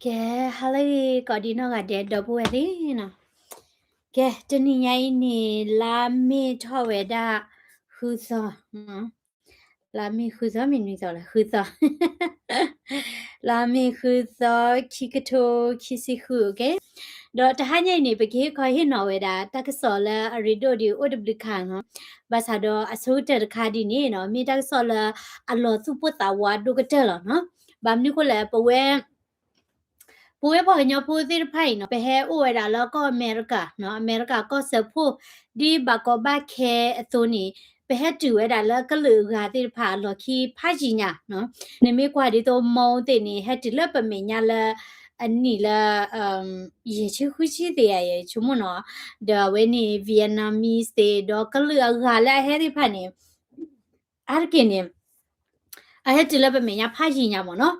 ကဲ ဟါလၢဂ့ၤ ကိးဒံနီၢ်ဂၤဒဲး ဒီပုၢ်ဝဲၢ်သ့ၣ်နီၤ. ကဲ တနံၤညါအံၤန့ၣ် လါမ့ၤထီၣ်ဝဲဒၣ် ဃုသီ, လါမ့ၤဃုသီ မ့ၢ်နွံသီလဲၣ် ဃုသီ, လါမ့ၤဃုသီ ခံကထိခံဆံဃု okay. ဒီးတဟါညါအံၤန့ၣ် ပကဟ့ၣ်ခီဟ့ၣ်နီၤဝဲဒၣ် တၢ်ကစီၣ်လၢအရ့ဒိၣ်ဒံးအိၣ်တဘျုးခါနီၤ. ဘၣ်ဆၣ်ဒီးအဆိကတၢၢ်တခါဒ်န့ၣ်နီၤ မ့ၢ်တၢ်ကစီၣ်လၢအလီၤသူၣ်ပိၢ်သးဝးဒိၣ်ကတၢၢ်လီၤနီၤ. ဘၣ်မနုၤအဃိလဲၣ် ပဝဲ ပဝဲပှၤကညီဖိသ့ၣ်တဖၣ်အံၤနီၤ ပဟဲအိၣ်ဝဲဒၣ်လၢကီၢ်အမဲရကၤနီၤ အမဲရကၤကီၢ်စၢဖှိၣ် ဒ်ဘၣ်ကီဘၣ်ခဲအသိးန့ၣ် ပဟဲတုၤဝဲဒၣ်လၢကလုာ်အဂၤသ့ၣ်တဖၣ်အလီၢ်ခံဖးယံာ်ညါနီၤ. နမ့ၢ်ကွၢ်ဒ်သိး မီသ့ၣ်န့ၣ် ဟဲတုၤလၢပမဲာ်ညါလၢ အနံၣ်လၢ ယဲၢ်ဆံဃုဆံသ့ဧါ ယဆိကမိၣ်နီၤ. ဒီးအဝဲန့ၣ် Vietnamese သ့ၣ် ဒီးကလုာ်အဂၤလၢအဟဲသ့ၣ်တဖၣ်န့ၣ် အါတက့ၢ်န့ၣ် အဟဲတုၤလၢပမဲာ်ညါဖးယံာ်ညါမ့ၢ်နီၤ.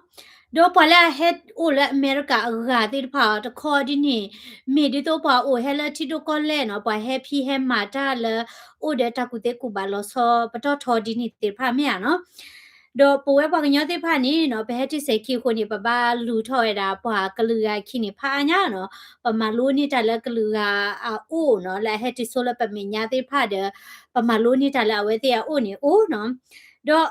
ဒီးပှၤလၢအဟဲအိၣ်လၢအမဲရကၤအဂၤသ့ၣ်တဖၣ်အီၤ တခီဒ်န့ၣ် မ့ၢ်ဒ်သိးပှၤအိၣ်ဟဲလၢထံဒိၣ်ကီၢ်လဲၢ်နီၤ ပှၤဟဲဖံးဟဲမၤတၢ်လၢ အိၣ်ဒီးတၢ်ကူၣ်သ့ကူၣ်ဘၣ်လီၤဆီပတီၢ်ထီဒ်န့ၣ်သ့ၣ်တဖၣ်မ့ၢ်ဧါနီၤ. ဒီးပဝဲပှၤကညီသ့ၣ်တဖၣ်န့ၣ်နီၤ ပဟဲတုၤစဲၤခံအဃိန့ၣ် ပဘၣ်လူၤထီၣ်ဝဲဒၣ်ပှၤကလုာ်ဂၤခံန့ၣ် ဖးအါညါနီၤ. ပမၤလိန့ၢ်တၢ်လၢကလုာ်ဂၤအအိၣ်နီၤ လၢအဟဲတုၤဆိလၢပမဲာ်ညါသ့ၣ်တဖၣ်ဒီး ပမၤလိန့ၢ်တၢ်လၢအဝဲသ့ၣ်အအိၣ်န့ၣ်အိၣ်နီၤ. ဒီး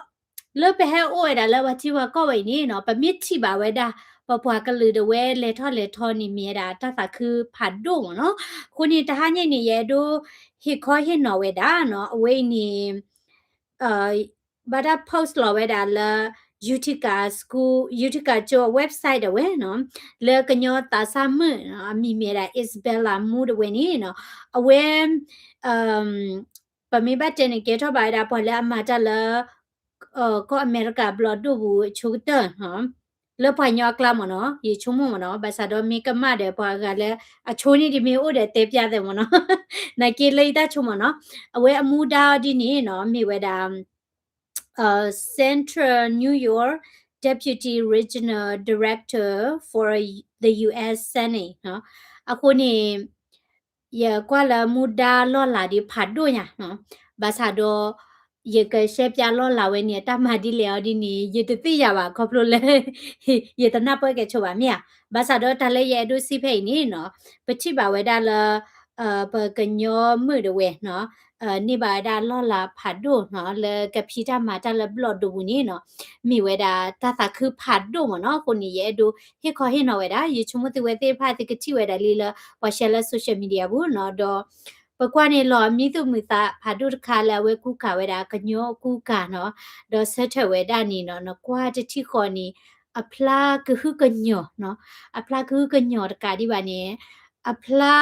လၢပဟဲအိၣ်ဝဲဒၣ်လၢပှၤထံပှၤကီၢ်ဝဲအံၤန့ၣ်နီၤ ပမ့ၢ်ထံၣ်ဘၣ်ဝဲဒၣ် ပပှၤကလုာ်ဒၣ်ဝဲလဲၤထီၣ်လဲၤထီန့ၣ် မ့ၢ်ဝဲဒၣ်တၢ်သးခုဖးဒိၣ်မ့ၢ်နီၤ. အဃိန့ၣ် တဟါညါအံၤန့ၣ် ယအဲၣ်ဒိးဟ့ၣ်ခီဟ့ၣ်နီၤဝဲဒၣ်နီၤ အဝဲအံၤန့ၣ် ဘၣ်တၢ် post လီၤဝဲဒၣ်လၢ Utica School, Utica ကၠိအ website ဒၣ်ဝဲနီၤ လၢကညီသးစၢ်မုၣ်နီၤ အမံၤမ့ၢ်ဝဲဒၣ် Isabella Mu ဒၣ်ဝဲန့ၣ်နီၤ အဝဲ ပမ့ၢ်ဘၣ်တဲန့ၣ် ကဲထီၣ်ဘၣ်ဝဲဒၣ်ပှၤလၢအမၤတၢ်လၢ ကီၢ်အမဲရကၤဘျီၣ်ဒိၣ်ပူၤအဆိကတၢၢ်နီၤ လၢပှၤကညီအကျါမ့ၢ်နီၤ ယဆိကမိၣ်မ့ၢ်နီၤ ဘၣ်ဆၣ်ဒီးမ့ၢ်ကမၣ်ဒီးပှၤအဂၤလၢအဆိန့ၣ်ဒ်မ့ၢ်အိၣ်ဒီးတဲပျးသဲမ့ၢ်နီၤ နာ်က့လၢယတၢ်ဆိကမိၣ်နီၤ အဝဲအမူဒါအီၤဒ်န့ၣ်နီၤ မ့ၢ်ဝဲဒၣ် Central New York Deputy Regional Director for the U S Senate နီၤ အဃိန့ၣ် ယကွၢ်လၢမူဒါလီၢ်လၤဒ်ဖးဒိၣ်ညါနီၤ ဘၣ်ဆၣ်ဒီး ယကရှဲပျးလီၢ်လၤဝဲန့ၣ် အတၢ်မၤဒ်လဲၣ်အီၤဒ်န့ၣ် ယတသ့ၣ်ညါဘၣ် ခီဖျိလၢ ယတနၢ်ပၢၢ်ကဲဆိဘၣ်မ့ၢ်ဧါ. ဘၣ်ဆၣ်ဒီးတၢ်လၢယအဲၣ်ဒိးစံးဖဲအံၤန့ၣ်နီၤ ပထံၣ်ဘၣ်ဝဲဒၣ်လၢ ပကညီမုၣ်ဒၣ်ဝဲနီၤ န့ၢ်ဘၣ်ဝဲဒၣ်လီၢ်လၤဖးဒိၣ်နီၤ လၢကဖံးတၢ်မၤတၢ်လၢဘျီၣ်ဒိၣ်ပူၤန့ၣ်နီၤ မ့ၢ်ဝဲဒၣ်တၢ်သးခုဖးဒိၣ်မ့ၢ်နီၤ. အဃိန့ၣ် ယအဲၣ်ဒိးဟ့ၣ်ခီဟ့ၣ်နီၤဝဲဒၣ် ယဆိကမိၣ်သုဝဲသ့ၣ်တဖၣ်သုကထံၣ်ဝဲဒၣ်လံလၢ ပှၤ share လၢ social media ပူၤနီၤ ဒီး ပကွၢ်န့ၣ်လီၤမံသူၣ်မုာ်သးဖးဒိၣ်တခါလၢအဝဲကူကၤဝဲဒၣ်ကညီကူကၤနီၤ ဒီးဆၢထၢၣ်ဝဲဒၣ်န့ၣ်နီၤ နကွၢ်တထံၣ်ဃီန့ၣ် အဖျါကဟုကညီၤနီၤ အဖျါကဟုကညီၤတကးဒံးဘၣ်န့ၣ် အဖျါ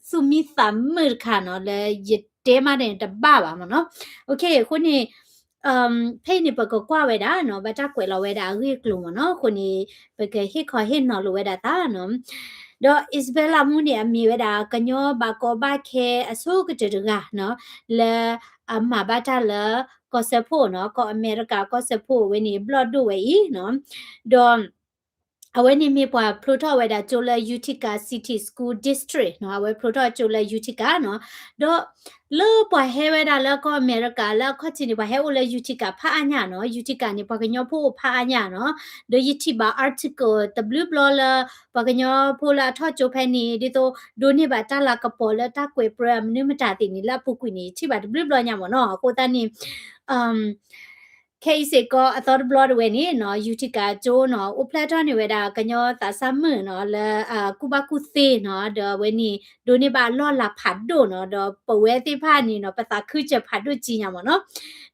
သူၣ်မံသးမုာ်တခါနီၤ လၢယတဲမးန့ၣ်တဘၣ်ဘၣ်မ့ၢ်နီၤ. Okay အဃိန့ၣ် ဖဲအံၤန့ၣ် ပကကွၢ်ဝဲဒၣ်နီၤ ဘၣ်တၢ်ကွဲးလီၤဝဲဒၣ်အဂ့ၢ်အကျိၤမ့ၢ်နီၤ အဃိန့ၣ် ပကဟ့ၣ်ခီဟ့ၣ်နီၤလိာ်ဝဲဒၣ်သးနီၤ ဒီး Isabella Mu န့ၣ် အမ့ၢ်ဝဲဒၣ်ကညီဘၣ်ကီဘၣ်ခဲအဆိကတၢၢ်တဂၤနီၤ လၢအမၤဘၣ်တၢ်လၢ ကီၢ်စၢဖှိၣ်နီၤ ကီၢ်အမဲရကၤကီၢ်စၢဖှိၣ်ဝဲန့ၣ် ဘျီၣ်ဒိၣ်ဝဲအံၤနီၤ ဒီး အဝဲန့ၣ်မ့ၢ်ပှၤဖျိထီၣ်ဝဲဒၣ်ကၠိလၢ Utica City School District နီၤ အဝဲဖျိထီၣ်ကၠိလၢ Utica နီၤ ဒီးလၢပှၤဟဲဝဲဒၣ်လၢကီၢ်အမဲရကၤလၢအခီၣ်ထံးန့ၣ် ပှၤဟဲအိၣ်လၢ Utica ဖးအါညါနီၤ Utica န့ၣ် ပှၤကညီဖိအိၣ်ဖးအါညါနီၤ ဒီးယထံၣ်ဘၣ် article တဘျုးဘျီလၢ ပှၤကညီဖိလၢအထီၣ်ကၠိဖဲန့ၣ် ဒ်သိးဒိးန့ၢ်ဘၣ်တၢ်လၤကပီၤလၢတၢ်ကွဲးပြၢအမနုၤမတၤသ့ၣ်န့ၣ် လၢအပူၤကွံာ်န့ၣ် ယထံၣ်ဘၣ်တဘျုးဘျီညါမ့ၢ်နီၤ အဃိသတးန့ၣ် ခဲအံၤစ့ၢ်ကီးအသီတဘျီဒၣ်ဝဲန့ၣ်နီၤ Utica ကၠိနီၤ အိၣ်ဖျဲၣ်ထီၣ်န့ၢ်ဝဲဒၣ်ကညီသးစၢ်မုၣ်နီၤ လၢအကူၣ်ဘၣ်ကူၣ်သ့နီၤ ဒီးအဝဲန့ၣ် ဒိးန့ၢ်ဘၣ်အလီၢ်လၤဖးဒိၣ်နီၤ ဒီးပဝဲသ့ၣ်တဖၣ်န့ၣ်နီၤ ပသးခုစၢၤဖးဒိၣ်ကံညါမ့ၢ်နီၤ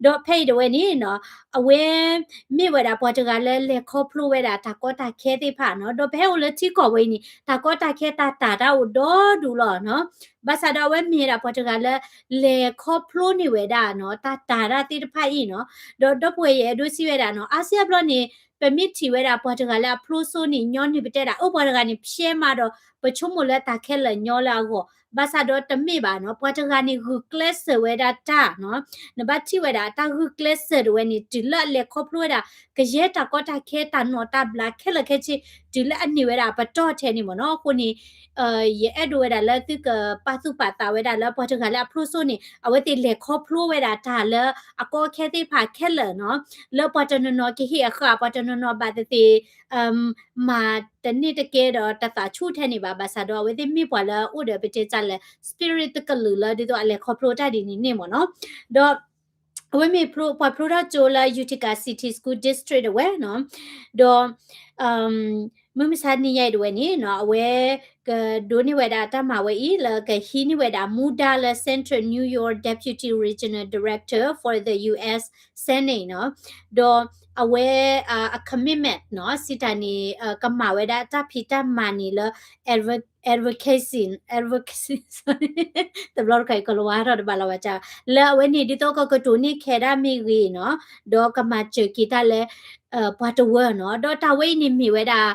ဒီးဖဲအံၤဒၣ်ဝဲန့ၣ်နီၤ အဝဲ မ့ၢ်ဝဲဒၣ်ပှၤတဂၤလၢလဲၤခီဖျိဝဲဒၣ်တၢ်ကီတၢ်ခဲသ့ၣ်တဖၣ်နီၤ ဒီးပဟဲအိၣ်လၢထံကီၢ်ဝဲအံၤန့ၣ် တၢ်ကီတၢ်ခဲတၢ်တာ်တၢ်အိၣ်ဒီဒူၣ်လီၤနီၤ ဘၣ်ဆၣ်ဒီးအဝဲမ့ၢ်ဝဲဒၣ်ပှၤတဂၤလၢ လဲၤခီဖျိန့ၢ်ဝဲဒၣ်နီၤ တၢ်တာ်တၢ်သ့ၣ်တဖၣ်အံၤနီၤ ဒီးဒီပုၢ်ဝဲၢ်ယအဲၣ်ဒိးစံးဝဲဒၣ်နီၤ အါစုအါဘျီန့ၣ် ပမ့ၢ်ထံၣ်ဝဲဒၣ်ပှၤတဂၤလၢအဖျိစိန့ၣ် ညီနုၢ်ပတဲဒၣ် အိၣ်ပှၤတဂၤန့ၣ် ဖျဲမးဒီး ပဆိကမိၣ်လၢတၢ်ခဲလၢာ်ညီလၢအဂီၢ် ဘၣ်ဆၣ်ဒီးတမ့ၢ်ဘၣ်နီၤ, ပှၤတဂၤန့ၣ်ဂုာ်ကျဲးစၢးဝဲဒၣ်တၢ်နီၤ, နဘၣ်ထံၣ်ဝဲဒၣ်တၢ်ဂုာ်ကျဲးစၢးတဝဲန့ၣ် တုၤလၢအလဲၤခီဖျိဝဲဒၣ် ကယဲၢ်တၢ်ကီတၢ်ခဲ တၢ်နီၣ်တၢ်ဘျးခဲလၢာ်ခဲဆ့ တုၤလၢအန့ၢ်ဝဲဒၣ်အပတီၢ်ထဲန့ၣ်မ့ၢ်နီၤ. အဃိန့ၣ် ယအဲၣ်ဒိးဝဲဒၣ်လၢသုကပာ်သူၣ်ပာ်သးဝဲဒၣ်လၢပှၤတဂၤလၢအဖျိစိန့ၣ် အဝဲသ့ၣ်လဲၤခီဖျိဝဲဒၣ်တၢ်လၢအကီအခဲသ့ၣ်တဖၣ်ခဲလၢာ်နီၤ, လၢပှၤတနီၤနီၤကဟ့ၣ်အဃၣ် ပှၤတနီၤနီၤဘၣ်သ့ၣ်သ့ၣ် မၤတန့ၢ်တကဲဒီးတသးဆူၣ်ထဲန့ၣ်ဘၣ်. ဘၣ်ဆၣ်ဒီး အဝဲသ့ၣ်မ့ၢ်ပှၤလၢအအိၣ်ဒီးပတဲတၢ်လၢ spirit တကလုာ်လၢဒ်သိးအလဲၤခီဖျိတၢ်ဒ်န့ၣ်န့ၣ်မ့ၢ်နီၤ. ဒီး အဝဲမ့ၢ်ဖျိ ပှၤဖျိထီၣ်ကၠိလၢ Utica City School District အဝဲနီၤ, ဒီး မုၢ်မဆါတနံၤညါအံၤတဝဲန့ၣ်နီၤ, အဝဲကဒိးန့ၢ်ဝဲဒၣ်တၢ်မၤဝဲအံၤ လၢကဟံးန့ၢ်ဝဲဒၣ်မူဒါလၢ Central New York Deputy Regional Director for the U S Senate နီၤ, ဒီးအဝဲ အ commitment နီၤ, စံးတၢ်န့ၣ် ကမၤဝဲဒၣ်တၢ်ဖံးတၢ်မၤန့ၣ်လၢ advocacy, advocacy တဘျီတခါအံၤ ကလၤဝါထီၣ်တဘၣ်လီၤဘၣ်ကၢ်, လၢအဝဲန့ၣ်ဒ်သိးကကတိၤန့ၢ်ခဲဒၣ်မ့ၢ်ဂ့ၤနီၤ, ဒီးကမၤစၢၤက့ၤတၢ်လၢ ပှၤတဝၢနီၤ. ဒီးတၢ်ဝဲအံၤန့ၣ်မ့ၢ်ဝဲဒၣ်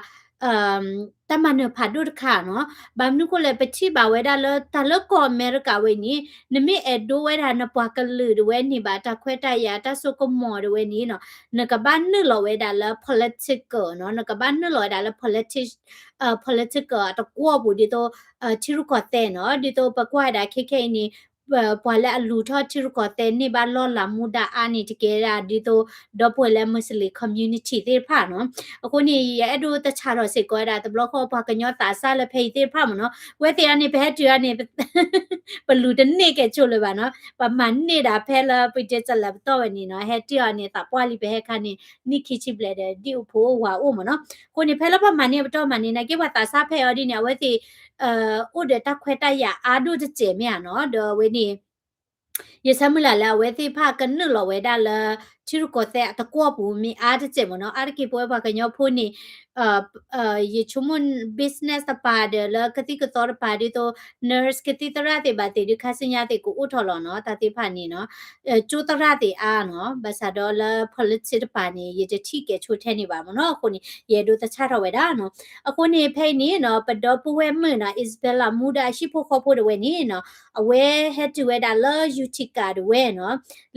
တၢ်မၤနၢၤဖးဒိၣ်တခါနီၤ. ဘၣ်မနုၤဃိလဲၣ် ပထံၣ်ဘၣ်ဝဲဒၣ်လၢတၢ်လၢကီၢ်အမဲရကၤဝဲအံၤန့ၣ် နမ့ၢ်အဲၣ်ဒိးဝဲဒၣ်နပှၤကလုာ်တဝဲန့ၣ်ဘၣ် တၢ်ခွဲးတၢ်ယာ် တၢ်စိကမီၤတဝဲန့ၣ်နီၤ, နကဘၣ်နုာ်လီၤဝဲဒၣ်လၢ political နီၤ, နကဘၣ်နုာ်လီၤဝဲဒၣ်လၢ politics, political အတကွီၢ်ပူၤ ဒ်သိး ထံရူၢ်ကီၢ်သဲးနီၤ, ဒ်သိးပကွၢ်ဝဲဒၣ်ခဲခဲအံၤန့ၣ် ပှၤလၢအလူၤထီၣ်ထံရူၢ်ကီၢ်သဲးန့ၢ်ဘၣ်လီၢ်လၤမူဒါအါန့ၣ် တကဲဒၣ်ဒ်သိး ဒီပုၢ်ဝဲၢ်လၢ Muslim community သ့ၣ်တဖၣ်နီၤ. အဃိန့ၣ် ယအဲၣ်ဒိးတဆၣ်ထီၣ်စ့ၢ်ကီးဝဲဒၣ် တဘျီဃီပှၤကညီသးစၢ်လၢဖဲအံၤသ့ၣ်တဖၣ်မ့ၢ်နီၤ, ဝဲသ့ၣ်အံၤန့ၣ် ပဟဲတုၤအံၤန့ၣ် ပလူၤတန့ၢ်ကဲၣ်ဆိးလၢၤဘၣ်နီၤ, ပမၤန့ၢ်ဒၣ်ဖဲလၢပတဲစလၢပတီၢ်ဝဲန့ၣ်နီၤ, ဟဲတုၤအံၤန့ၣ် သးပှၢ်လံ ပဟဲခါန့ၣ် နံၣ်ခံဆံဘျဲၣ်ဒီး ဒ်အိၣ်ဖှိၣ်အိၣ်ဝၤအိၣ်မ့ၢ်နီၤ. အဃိန့ၣ် ဖဲလၢပှၤမၤန့ၢ်ပတီၢ်မၤန့ၢ် နာ်က့ပှၤသးစၢ်ဖဲအံၤဒ်န့ၣ် အဝဲသ့ၣ် အိၣ်ဒီးတၢ်ခွဲးတၢ်ယာ်အါဒိၣ်တစဲးမ့ၢ်ဧါနီၤ, ဒီးအဝဲန့ၣ် ယဆၢမုၢ်လၢ်လၢအဝဲသ့ၣ်တဖၣ်ကနုာ်လီၤဝဲဒၣ်လၢ ထံရူၢ်ကီၢ်သဲးအတကွီၢ်ပူၤမ့ၢ်အါတစဲးမ့ၢ်နီၤ, အါတက့ၢ်ပဝဲပှၤကညီဖိန့ၣ် ယဆိကမိၣ် business တပၤဒီးလၢကသံၣ်ကသီတပၤဒ်သိး nurse ကသံၣ်သရၣ်သ့ၣ်ဘၣ်သ့ၣ်ဒုးခါဆူညါသ့ၣ်ကအိၣ်ထီၣ်လီၤနီၤ, တၢ်သ့ၣ်တဖၣ်န့ၣ်နီၤ, ကၠိသရၣ်သ့ၣ်အါနီၤ, ဘၣ်ဆၣ်ဒီးလၢ politics တပၤန့ၣ် ယတထံၣ်ကဲၣ်ဆိးထဲန့ၣ်ဘၣ်မ့ၢ်နီၤ, အဃိန့ၣ် ယအဲၣ်ဒိးသဆၣ်ထီၣ်ဝဲဒၣ်နီၤ. အဃိန့ၣ် ဖဲအံၤန့ၣ်နီၤ ပဒီပုၢ်ဝဲၢ်မုၣ်နီၤ Isabella မူဒါအဟံၣ်ဖိဃီဖိတဝဲန့ၣ်နီၤ, အဝဲဟဲတုၤဝဲဒၣ်လၢ Utica တဝဲနီၤ,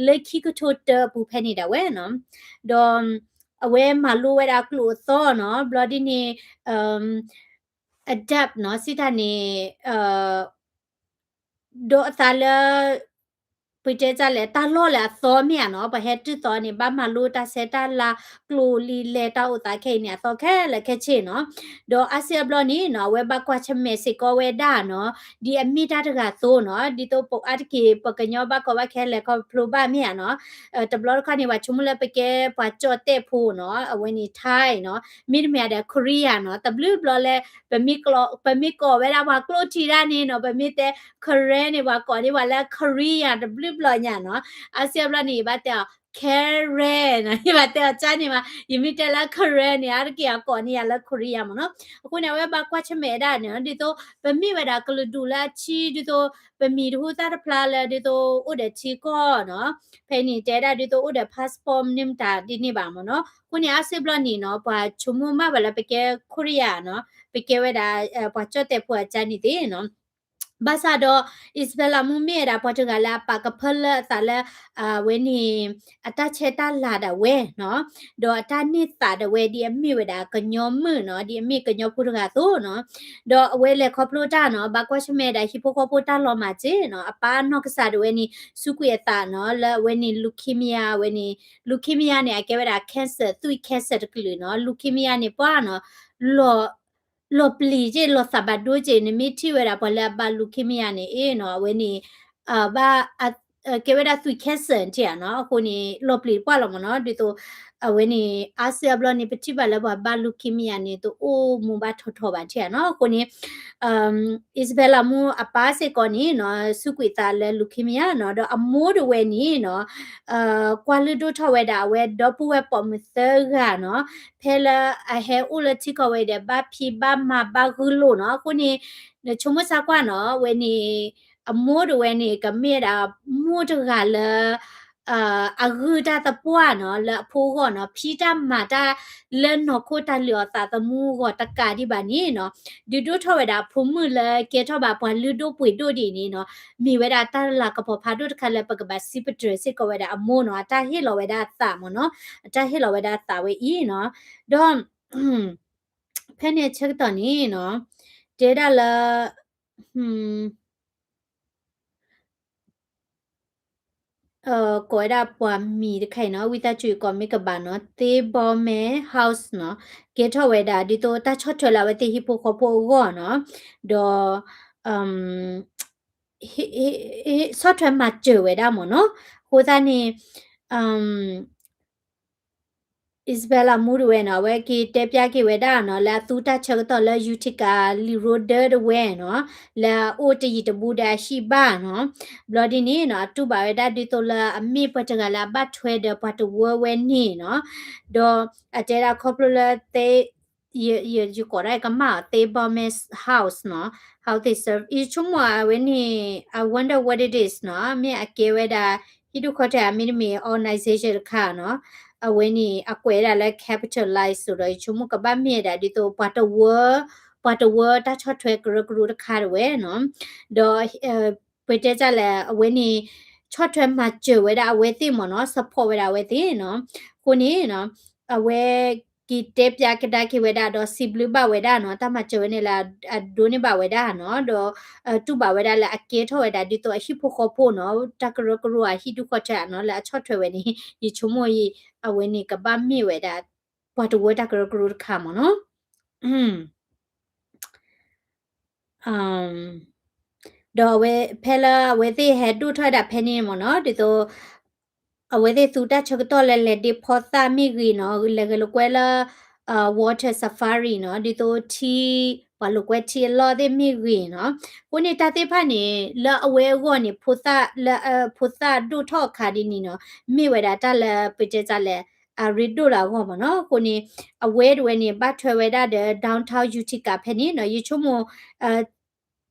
လၢခံကထိတၢအပူၤဖဲန့ၣ်ဒၣ်ဝဲနီၤ, ဒီး အဝဲမၤလိဝဲဒၣ်ကျိာ်အသီနီၤ, ဘျီဒ်န့ၣ် adapt နီၤ, စံးတၢ်န့ၣ် ဒီးအသးလၢ ပတဲတၢ်လဲၣ် တၢ်လီၢ်လဲၣ်အသီမ့ၢ်ဧါနီၤ, ပဟဲတုၤသီန့ၣ် ဘၣ်မၤလိတၢ်ဆဲးတၢ်လၤ ကျိာ်လံာ်လဲၤတၢ်အိၣ်သးခဲအံၤန့ၣ် အသီခဲလၢာ်ခဲဆ့နီၤ, ဒီးအါစုအါဘျီန့ၣ်နီၤ အဝဲဘၣ်ကွၢ်ဆၢၣ်မဲာ်စ့ၢ်ကီးဝဲဒၣ်နီၤ, ဒ်အမ့ၢ်တၢ်တဂၤအသိးနီၤ, ဒ်သိးပအါတက့ၢ် ပှၤကညီဘၣ်ကီဘၣ်ခဲလဲၤခီဖျိဘၣ်မ့ၢ်ဧါနီၤ, တဘျီတခီန့ၣ် ပှၤဆိကမိၣ်လၢပကဲပှၤကၠီၣ်တဲၣ်ဖိနီၤ, အဝဲန့ၣ် Thai နီၤ, မ့တမ့ၢ်ဒီး Korea နီၤ, တဘျုးဘျီလဲၣ် ပမ့ၢ်ကိးဝဲဒၣ်ပှၤကျိၣ်ထံတၢ်န့ၣ်နီၤ, ပမ့ၢ်တဲ Karen န့ၣ် ပှၤကိးန့ၢ်ပှၤလၢ Korea တဘျုးဘျီညါနီၤ, အါစုအါဘျီန့ၣ် ယဘၣ်တဲအီၤ Karen နီၤ, ယဘၣ်တဲအီၤကၠါန့ၣ်မး, ယမ့ၢ်တဲလၢ Karen န့ၣ် အါတက့ၢ်အကိးန့ၢ်ယၤလၢ Korea မ့ၢ်နီၤ, အဃိန့ၣ် အဝဲဘၣ်ကွၢ်ဆၢၣ်မဲာ်ဝဲဒၣ်န့ၣ် ဒ်သိး ပမ့ၢ်ဝဲဒၣ်ကလုာ်ဒူၣ်လၢအဆံ ဒ်သိး ပမံၤတဟူသၣ်တဖျါလၢ ဒ်သိးအိၣ်ဒီးထံကီၢ်နီၤ, ဖဲန့ၣ်တဲဒၣ်ဒ်သိးအိၣ်ဒီး passport မနုၤမတၤဒ်န့ၣ်ဘၣ်မ့ၢ်နီၤ, အဃိန့ၣ် အါစုအါဘျီန့ၣ်နီၤ ပှၤဆိကမိၣ်မးဝဲလၢပကဲ Korea နီၤ, ပကဲဝဲဒၣ် ပှၤကၠီၣ်တဲၣ်ဖိအကၠါန့ၣ်သ့ၣ်နီၤ, ဘၣ်ဆၣ်ဒီး Isabella မူမ့ၢ်ဝဲဒၣ်ပှၤတဂၤလၢအပာ်ကဖၢလၢအသးလၢ အဝဲန့ၣ် အတၢ်ဆဲးတၢ်လၤဒၣ်ဝဲနီၤ, ဒီးအတၢ်န့ၢ်သးဒၣ်ဝဲ ဒ်အမ့ၢ်ဝဲဒၣ်ကညီမုၣ်နီၤ, ဒ်အမ့ၢ်ကညီဖိတဂၤအသိးနီၤ, ဒီးအဝဲလဲၤခီဖျိတၢ်နီၤ, ဘၣ်ကွၢ်ဆၢၣ်မဲာ်ဒၣ်ဟံၣ်ဖိဃီဖိတၢ်လီၤမၢ်စ့ၢ်နီၤ, အပၢ်နီၢ်ကစၢ်ဒၣ်ဝဲန့ၣ် စူးကွံာ်အသးနီၤ, လၢအဝဲန့ၣ် leukemia အဝဲန့ၣ် leukemia န့ၣ် အကဲဝဲဒၣ် cancer သွံၣ် cancer တကလုာ်နီၤ, leukemia န့ၣ် ပှၢ်နီၤ လီၤပျံၤက့ၢ် လီၤသးဘၣ်ဒိက့ၢ်, နမ့ၢ်ထံၣ်ဝဲဒၣ်ပှၤလၢအဘၣ် leukemia န့ၣ် အ့ၣ်နီၤ, အဝဲန့ၣ် ဘၣ် ကဲဝဲဒၣ်သွံၣ် cancer ထံၣ်ဧါနီၤ, အဃိန့ၣ် လီၤပျံၤပှၢ်လီၤမ့ၢ်နီၤ, ဒ်သိး အဝဲန့ၣ် အါစုအါဘျီန့ၣ် ပထံၣ်ဘၣ်လၢပှၤဘၣ် leukemia န့ၣ် တအိၣ်မူဘၣ်ထီထီဘၣ်ထံၣ်ဧါနီၤ, အဃိန့ၣ် Isabella မူအပၢ်စ့ၢ်ကီးန့ၣ်နီၤ စူးကွံာ်သးလၢ leukemia နီၤ, ဒီးအမိၢ်တဝဲန့ၣ်နီၤ ကွၢ်လုၢ်ဒိၣ်ထီၣ်ဝဲဒၣ်အဝဲဒီပုၢ်ဝဲၢ်ပိာ်မုၣ်သၢဂၤနီၤ, ဖဲလၢအဟဲအိၣ်လၢထံကီၢ်ဝဲဒီး ဘၣ်ဖံးဘၣ်မၤဘၣ်ဂုာ်လိာ်နီၤ, အဃိန့ၣ် နဆိကမိၣ်ဆါကွၢ်နီၤ, အဝဲန့ၣ် အမိၢ်တဝဲန့ၣ် ကမ့ၢ်ဝဲဒၣ်မိၢ်တဂၤလၢ အဂုၢ်တၢ်သပှၢ်နီၤ လၢအဖိအဂီၢ်နီၤ ဖံးတၢ်မၤတၢ်လၢနီၢ်ခိတၢ်လုၢ်အီၣ်သးသမူအဂီၢ်တကးဒံးဘၣ်န့ၣ်နီၤ ဒုးဒိၣ်ထီၣ်ဝဲဒၣ်အဖိမုၣ်လၢကဲထီၣ်ဘၣ်ပှၤလုၢ်ဒိၣ်ပှ့ၤဒိၣ်ဒ်အံၤန့ၣ်နီၤ မ့ၢ်ဝဲဒၣ်တၢ်လၤကပီၤဖးဒိၣ်တခါလၢပကဘၣ်စံးပတြၢၤစ့ၢ်ကီးဝဲဒၣ်အမိၢ်နီၤ အတၢ်ဟ့ၣ်လီၤဝဲဒၣ်အသးမ့ၢ်နီၤ အတၢ်ဟ့ၣ်လီၤဝဲဒၣ်အသးဝဲအံၤနီၤ ဒီး ဖဲန့ၣ်အဆၢကတီၢ်န့ၣ်နီၤ တဲဒၣ်လၢ ကိးဝဲဒၣ်ပှၤမံၤတခါအံၤနီၤ ဝံသးစူၤကိးမ့ၢ်ကဘၣ်နီၤ Thabameh House နီၤ ကဲထီၣ်ဝဲဒၣ်ဒ်သိးတၢ်ဆီၣ်ထွဲလၢအဝဲသ့ၣ်ဟံၣ်ဖိဃီဖိအဂီၢ်နီၤ ဒီး ဆီၣ်ထွဲမၤစၢၤဝဲဒၣ်မ့ၢ်နီၤ အဃိသတးန့ၣ် Isabella မူတဝဲနီၤ အဝဲက့ၤတဲဖျါက့ၤဝဲဒၣ်နီၤ လၢအသူတၢ်ဆၢကတီၢ်လၢ Utica လံာ်ရိဒၢတဝဲနီၤ လၢအအိၣ်တယံာ်တဘူးဒီးအဟံၣ်ဘၣ်နီၤ ဘျီဒ်န့ၣ်နီၤ အတူၢ်ဘၣ်ဝဲဒၣ်ဒ်သိးလၢအမ့ၢ်ပှၤတဂၤလၢအဘၣ်ထွဲဒီးပှၤတဝၢဝဲန့ၣ်နီၤ ဒီးအတဲဒၣ်ခီဖျိလၢ ယကိးဒၣ်ကမၣ် Thabameh House နီၤ How they serve ယဆိကမိၣ်အဝဲန့ၣ် I wonder what it is နီၤ မ့ၢ်အကဲဝဲဒၣ် ဟံၣ်ဒိၣ်ခီၣ်ထံး မ့တမ့ၢ် organization တခါနီၤ အဝဲန့ၣ် အကွဲးဒၣ်လၢ capitalize ဆိုတော့ ယဆိကမိၣ်ကဘၣ်မ့ၢ်ဒၣ်ဒ်သိး ပှၤတဝၢ ပှၤတဝၢတၢ်ဆီၣ်ထွဲကရၢကရိတခါတဝဲနီၤ ဒီး ပတဲတၢ်လဲၣ် အဝဲန့ၣ် ဆီၣ်ထွဲမၤစၢၤဝဲဒၣ်အဝဲသ့ၣ်မ့ၢ်နီၤ support ဝဲဒၣ်အဝဲသ့ၣ်နီၤ အဃိန့ၣ်နီၤ အဝဲက့ၤတဲဖျါကဒါက့ၤဝဲဒၣ်ဒီးစံးဘျုးဘၣ်ဝဲဒၣ်နီၤ တၢ်မၤစၢၤဝဲန့ၣ်လၢအဒိးန့ၢ်ဘၣ်ဝဲဒၣ်နီၤ ဒီး တူၢ်ဘၣ်ဝဲဒၣ်လၢအကဲထီၣ်ဝဲဒၣ်ဒ်သိးအဟံၣ်ဖိဃီဖိနီၤ တၢ်ကရၢကရိအဟံၣ်ဒိၣ်ခီၣ်ထံးနီၤ လၢအဆီၣ်ထွဲဝဲန့ၣ် ယဆိကမိၣ်အံၤ အဝဲန့ၣ်ကဘၣ်မ့ၢ်ဝဲဒၣ် ပှၤတဝၢတၢ်ကရၢကရိတခါမ့ၢ်နီၤ ဒီးအဝဲ ဖဲလၢအဝဲသ့ၣ်ဟဲဒိၣ်ထီၣ်ဝဲဒၣ်ဖဲန့ၣ်မ့ၢ်နီၤ ဒ်သိး အဝဲသ့ၣ်သူတၢ်ဆၢကတီၢ်လၢလဲၤဒ့ဖိသၣ်မ့ၢ်ဂ့ၤနီၤ လဲၤဂဲၤလိာ်ကွဲလၢ water safari နီၤ ဒ်သိးထံ ပှၤလိာ်ကွဲထံအလီၢ်သ့ၣ်မ့ၢ်ဂ့ၤနီၤ အဃိန့ၣ်တၢ်သ့ၣ်တဖၣ်န့ၣ် လၢအဝဲအဂီၢ်န့ၣ် ဖိသၣ်လၢ ဖိသၣ်ဒိၣ်ထီၣ်အခါဒ်န့ၣ်နီၤ မ့ၢ်ဝဲဒၣ်တၢ်လၢပတဲတၢ်လဲၣ် အရ့ဒိၣ်လၢအဂီၢ်မ့ၢ်နီၤ အဃိန့ၣ် အဝဲတဝဲန့ၣ် ဘၣ်ထွဲဝဲဒၣ်ဒီး downtown Utica ဖဲန့ၣ်နီၤ ယဆိကမိၣ်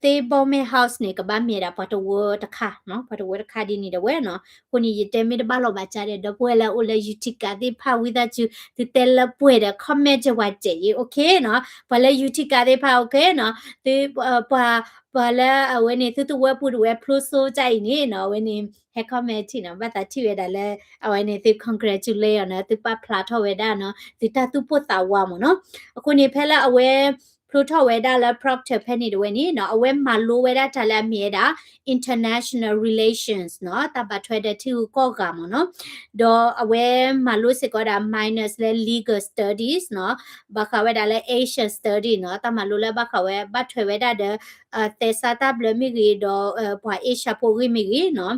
Thabameh House န့ၣ် ကဘၣ်မ့ၢ်ဒၣ်ပှၤတဝၢတခါနီၤ ပှၤတဝၢတခါဒ်န့ၣ်တဝဲနီၤ အဃိန့ၣ် ယတဲမ့ၢ်တဘၣ်လီၤဘၣ်ကါဒီး ဒီပုၢ်ဝဲၢ်လၢအိၣ်လၢ Utica သ့ၣ်တဖၣ်ဝံသးစူၤ သုတဲလၢပှဲၤဒီး comment ကဝၤစဲးယ့ OK နီၤ ပှၤလၢ Utica သ့ၣ်တဖၣ် OK နီၤ သု ပှၤ ပှၤလၢအဝဲန့ၣ် သုတဝၢပူၤတဝဲဖျိစိကါအံၤန့ၣ်နီၤ အဝဲန့ၣ် ဟဲ comment ထံၣ်နီၤ ဘၣ်သးထံၣ်ဝဲဒၣ်လၢ အဝဲန့ၣ်သု congratulate အီၤနီၤ သုပာ်ဖျါထီၣ်ဝဲဒၣ်နီၤ သုတၢ်သူၣ်ပိၢ်သးဝးမ့ၢ်နီၤ အဃိန့ၣ် ဖဲလၢအဝဲ ဖျိထီၣ်ဝဲဒၣ်လၢ Proctor ဖဲန့ၣ်တဝဲန့ၣ်နီၤ အဝဲမၤလိဝဲဒၣ်တၢ်လၢအမ့ၢ်ဝဲဒၣ် international relations နီၤ တၢ်ဘၣ်ထွဲဒီးထံဂုၤကီၢ်ဂၤမ့ၢ်နီၤ ဒီးအဝဲမၤလိစ့ၢ်ကီးဝဲဒၣ် minors လၢ legal studies နီၤ ဘၣ်ဃးဝဲဒၣ်လၢ Asian study နီၤ တၢ်မၤလိလၢဘၣ်ဃးဝဲ ဘၣ်ထွဲဝဲဒၣ်ဒီး သဲစးတၢ်ဘျၢမ့ၢ်ဂ့ၤ ဒီး ပှၤ Asia ဖိအဂ့ၢ်မ့ၢ်ဂ့ၤနီၤ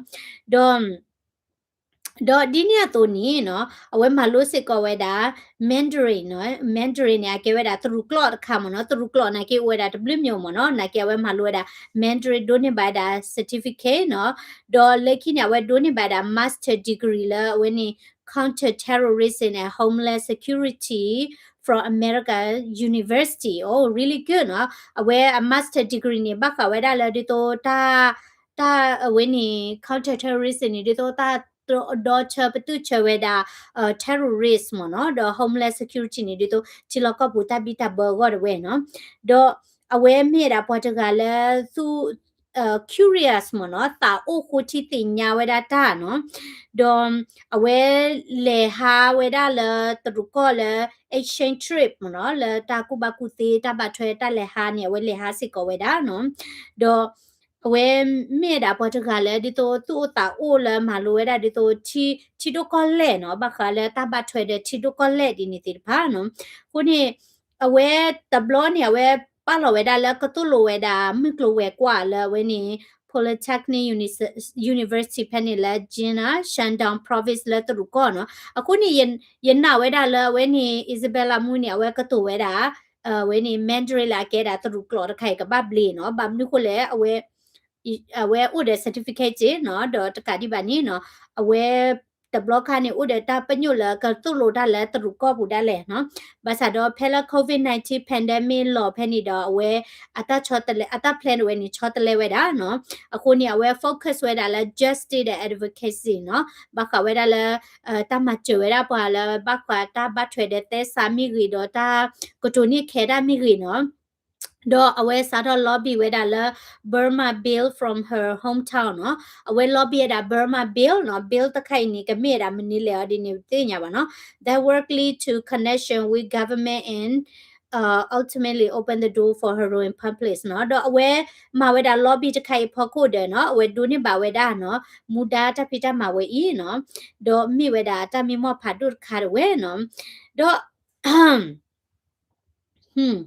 ဒီး ဒီးဒ်န့ၣ်အသိးန့ၣ်နီၤ အဝဲမၤလိစ့ၢ်ကီးဝဲဒၣ် Mandarin နီၤ Mandarin န့ၣ် အကဲဝဲဒၣ်တရူးကျိာ်တခါမ့ၢ်နီၤ တရူးကျိာ်နာ်က့အိၣ်ဝဲဒၣ်တဘျုးမံၤမ့ၢ်နီၤ နာ်က့အဝဲမၤလိဝဲဒၣ် Mandarin ဒိးန့ၢ်ဘၣ်ဝဲဒၣ် certificate နီၤ ဒီးလၢခံန့ၣ် အဝဲဒိးန့ၢ်ဘၣ်ဝဲဒၣ် master degree လၢအဝဲန့ၣ် counter terrorism and homeland security from American University oh really good နီၤ အဝဲအ master degree န့ၣ် ဘၣ်ဃးဝဲဒၣ်လၢဒ်သိးတၢ် တၢ်အဝဲန့ၣ် counter terrorism န့ၣ် ဒ်သိးတၢ်ဒီဆၢပတုာ်ဆၢဝဲဒၣ် terrorist မ့ၢ်နီၤ ဒီး homeland security န့ၣ် ဒ်သိးထံလီၢ်ကီၢ်ပူၤတၢ်ဘံၣ်တၢ်ဘၢအဂီၢ်တဝဲနီၤ ဒီးအဝဲမ့ၢ်ဝဲဒၣ်ပှၤတဂၤလၢသူ curious မ့ၢ်နီၤ သးအိၣ်ဃိထံသ့ၣ်ညါဝဲဒၣ်တၢ်နီၤ ဒီးအဝဲလဲၤဟးဝဲဒၣ်လၢတရူးကီၢ်လၢ exchange trip မ့ၢ်နီၤ လၢတၢ်ကူၣ်ဘၣ်ကူၣ်သ့တၢ်ဘၣ်ထွဲတၢ်လဲၤဟးန့ၣ် အဝဲလဲၤဟးစ့ၢ်ကီးဝဲဒၣ်နီၤ ဒီးအဝဲမ့ၢ်ဝဲဒၣ်ပှၤတဂၤလၢဒ်သိးသူၣ်အိၣ်သးအိၣ်လၢမၤလိဝဲဒၣ်ဒ်သိး ထံဒိၣ်ကီၢ်လဲၢ်နီၤ ဘၣ်ဃးလၢတၢ်ဘၣ်ထွဲဒီးထံဒိၣ်ကီၢ်လဲၢ်ဒ်န့ၣ်သ့ၣ်တဖၣ်နီၤ အဃိန့ၣ် အဝဲတဘျီန့ၣ် အဝဲပာ်လီၤဝဲဒၣ်လၢကသိၣ်လိဝဲဒၣ် မုၢ်ကျိၤဝဲၤကွာ်လၢအဝဲန့ၣ် Polytechnic Uni- University ဖဲန့ၣ်လၢ Jinnah Shandong Province လၢတရူးကီၢ်နီၤ အဃိန့ၣ် ယနာ်ဝဲဒၣ်လၢအဝဲန့ၣ် Isabella မူန့ၣ် အဝဲကတိၤဝဲဒၣ် အဝဲန့ၣ် Mandarin လၢအကဲဒၣ်တရူးကျိာ်တခါအံၤကဘၣ်ဘျ့နီၤ ဘၣ်မနုၤဃိလဲၣ် အဝဲ အဝဲအိၣ်ဒီး certificate နီၤ ဒီးတကးဒံးဘၣ်န့ၣ်နီၤ အဝဲ တဘျီခါန့ၣ် အိၣ်ဒီးတၢ်ပညိၣ်လၢကသိၣ်လိတၢ်လၢတရူးကီၢ်ပူၤဒၣ်လဲာ်နီၤ. ဘၣ်ဆၣ်ဒီးဖဲလၢ COVID nineteen pandemic လီၤဖဲန့ၣ်ဒီး အဝဲအတၢ်ဆီတလဲ အတၢ် plan ဝဲန့ၣ်ဆီတလဲဝဲဒၣ်နီၤ. အဃိန့ၣ် အဝဲ focus ဝဲဒၣ်လၢ justice ဒီး advocacy နီၤ. ဘၣ်ဃးဝဲဒၣ်လၢ တၢ်မၤစၢၤဝဲဒၣ်ပှၤလၢဘၣ်ဃးတၢ်ဘၣ်ထွဲဒီးသဲစးမ့ၢ်ဂ့ၤ ဒီးတၢ်ကတိၤန့ၢ်ခဲတၢ်မ့ၢ်ဂ့ၤနီၤ. ဒီးအဝဲစးထီၣ် lobby ဝဲဒၣ်လၢ Burma Bill from her hometown နီၤ. အဝဲ lobby ဝဲဒၣ် Burma Bill နီၤ. Bill တခါအံၤန့ၣ် ကမ့ၢ်ဝဲဒၣ်မနုၤလဲၣ်အီၤဒ်န့ၣ် ပသ့ၣ်ညါဘၣ်နီၤ. Directly to connection with government and, uh, ultimately open the door for heroin public နီၤ. ဒီးအဝဲမၤဝဲဒၣ် lobby တခါအံၤဖီခိၣ်ဒီးနီၤ အဝဲဒိးန့ၢ်ဘၣ်ဝဲဒၣ်နီၤ မူဒါတၢ်ဖံးတၢ်မၤဝဲအံၤနီၤ. ဒီးမ့ၢ်ဝဲဒၣ်တၢ်မံမီၢ်ဖးဒိၣ်တခါတဝဲနီၤ. ဒီး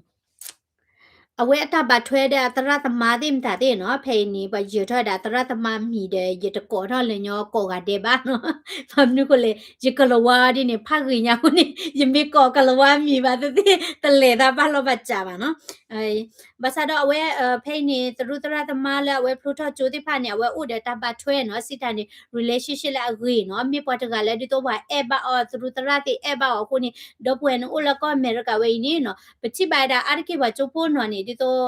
အဝဲအတၢ်ဘၣ်ထွဲဒီးအသရၣ်သမါသ့ၣ်မတၤသ့ၣ်နီၤ, ဖဲအံၤန့ၣ် ပှၤယၢၤထီၣ်ဝဲဒၣ်သရၣ်သမါမံၤဒီး ယတကိးထီၣ်လၢညီကိးဂၤဒဲးဘၣ်နီၤ. ဘၣ်မနုၤအဃိလဲၣ်, ယကလၤဝါဒ်န့ၣ် ဖးဂ့ၤညါအဃိန့ၣ် ယမ့ၢ်ကိးကလၤဝါမံၤဘၣ်သ့ၣ်သ့ၣ် တလဲၤသးဘၣ်လီၤဘၣ်စးဘၣ်နီၤ. ဘၣ်ဆၣ်ဒီးအဝဲ ဖဲအံၤန့ၣ် သရူးသရၣ်သမါလၢအဝဲဖျိထီၣ်ကၠိသ့ၣ်တဖၣ်န့ၣ် အဝဲအိၣ်ဒီးတၢ်ဘၣ်ထွဲနီၤ, စံးတၢ်န့ၣ် relationship လၢအဂ့ၤနီၤ, မ့ၢ်ပှၤတဂၤလၢဒ်သိးပှၤအဲၣ်ဘၣ်အီၤ သရူးသရၣ်သ့ၣ်အဲၣ်ဘၣ်အီၤအဃိန့ၣ် ဒီပုၢ်ဝဲၢ်န့ၣ်အိၣ်လၢကီၢ်အမဲရကၤဝဲအံၤန့ၣ်နီၤ, ပထံၣ်ဘၣ်ဝဲဒၣ်အါတက့ၢ်ပှၤကၠိဖိနီၤန့ၣ် ဒ်သိး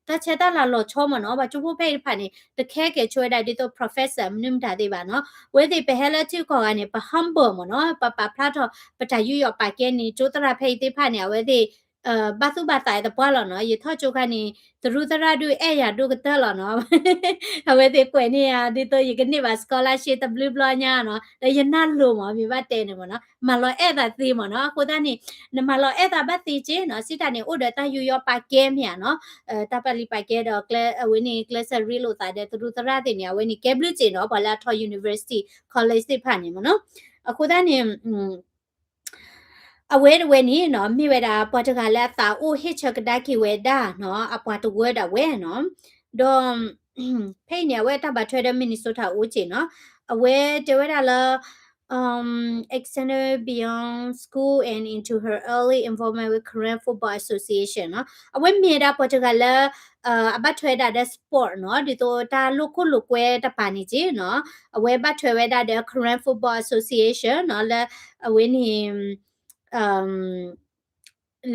တၢ်ဆဲးတၢ်လၤလီၤဆီမ့ၢ်နီၤ, ပှၤကၠိဖိဖဲအံၤတဖၣ်န့ၣ် တခဲကဲဆိဝဲဒၣ်ဒ်သိး professor မနုၤမတၤသ့ၣ်ဘၣ်နီၤ, အဝဲသ့ၣ်ပဟဲလၢထံဂုၤကီၢ်ဂၤန့ၣ် ပ humble မ့ၢ်နီၤ, ပပာ်ဖျါထီၣ် ပတၢ်ယူးယီၣ်ပာ်ကဲန့ၣ် ကၠိသရၣ်ဖဲအံၤသ့ၣ်တဖၣ်န့ၣ် အဝဲသ့ၣ် ဘၣ်သူၣ်ဘၣ်သးသပှၢ်လီၤနီၤ, ယထီၣ်ကၠိခါန့ၣ် သရူးသရၣ်ဒုးအဲၣ်ယၤဒိၣ်ကတၢၢ်လီၤနီၤ, အဝဲသ့ၣ်ကွဲးန့ၢ်ယၤ ဒ်သိးယကန့ၢ်ဘၣ် scholarship တဘျုးဘျီညါနီၤ, ဒီးယနၢ်လိၤမ့ၢ် မ့ၢ်ဘၣ်တဲန့ၣ်မ့ၢ်နီၤ, မၤလီၤအဲၣ်သးသ့မ့ၢ်နီၤ, အဃိသတးန့ၣ် နမၤလီၤအဲၣ်သးဘၣ်သ့က့နီၤ, စံးတၢ်န့ၣ် အိၣ်ဒီးတၢ်ယူးယီၣ်ပာ်ကဲမ့ၢ်ဧါနီၤ, တၢ်ပာ်လုၢ်ပာ်ကဲဒီး အဝဲန့ၣ် ကျဲးစၢးရ့လိာ်သးဒီးသရူးသရၣ်သ့ၣ်န့ၣ် အဝဲန့ၣ်ကဲဘျုးက့နီၤ, ပှၤလၢအထီၣ် university college သ့ၣ်တဖၣ်န့ၣ်မ့ၢ်နီၤ, အဃိသတးန့ၣ် အဝဲတဝဲန့ၣ်နီၤ မ့ၢ်ဝဲဒၣ်ပှၤတဂၤလၢအသးအိၣ်ဟ့ၣ်ဆၢကဒါက့ၤဝဲဒၣ်နီၤ, အပှၤတဝၢဒၣ်ဝဲနီၤ, ဒီး ဖဲအံၤန့ၣ် အဝဲအတၢ်ဘၣ်ထွဲဒီး Minnesota အိၣ်က့နီၤ, အဝဲတဲဝဲဒၣ်လၢ extended beyond school and into her early involvement with Karen Football Association နီၤ, အဝဲမ့ၢ်ဝဲဒၣ်ပှၤတဂၤလၢ အဘၣ်ထွဲဒၣ်ဒီး sport နီၤ, ဒ်သိးတၢ်လိာ်ခိၣ်လိာ်ကွဲတပၤန့ၣ်က့နီၤ, အဝဲဘၣ်ထွဲဝဲဒၣ်ဒီး Karen Football Association နီၤ, လၢအဝဲန့ၣ်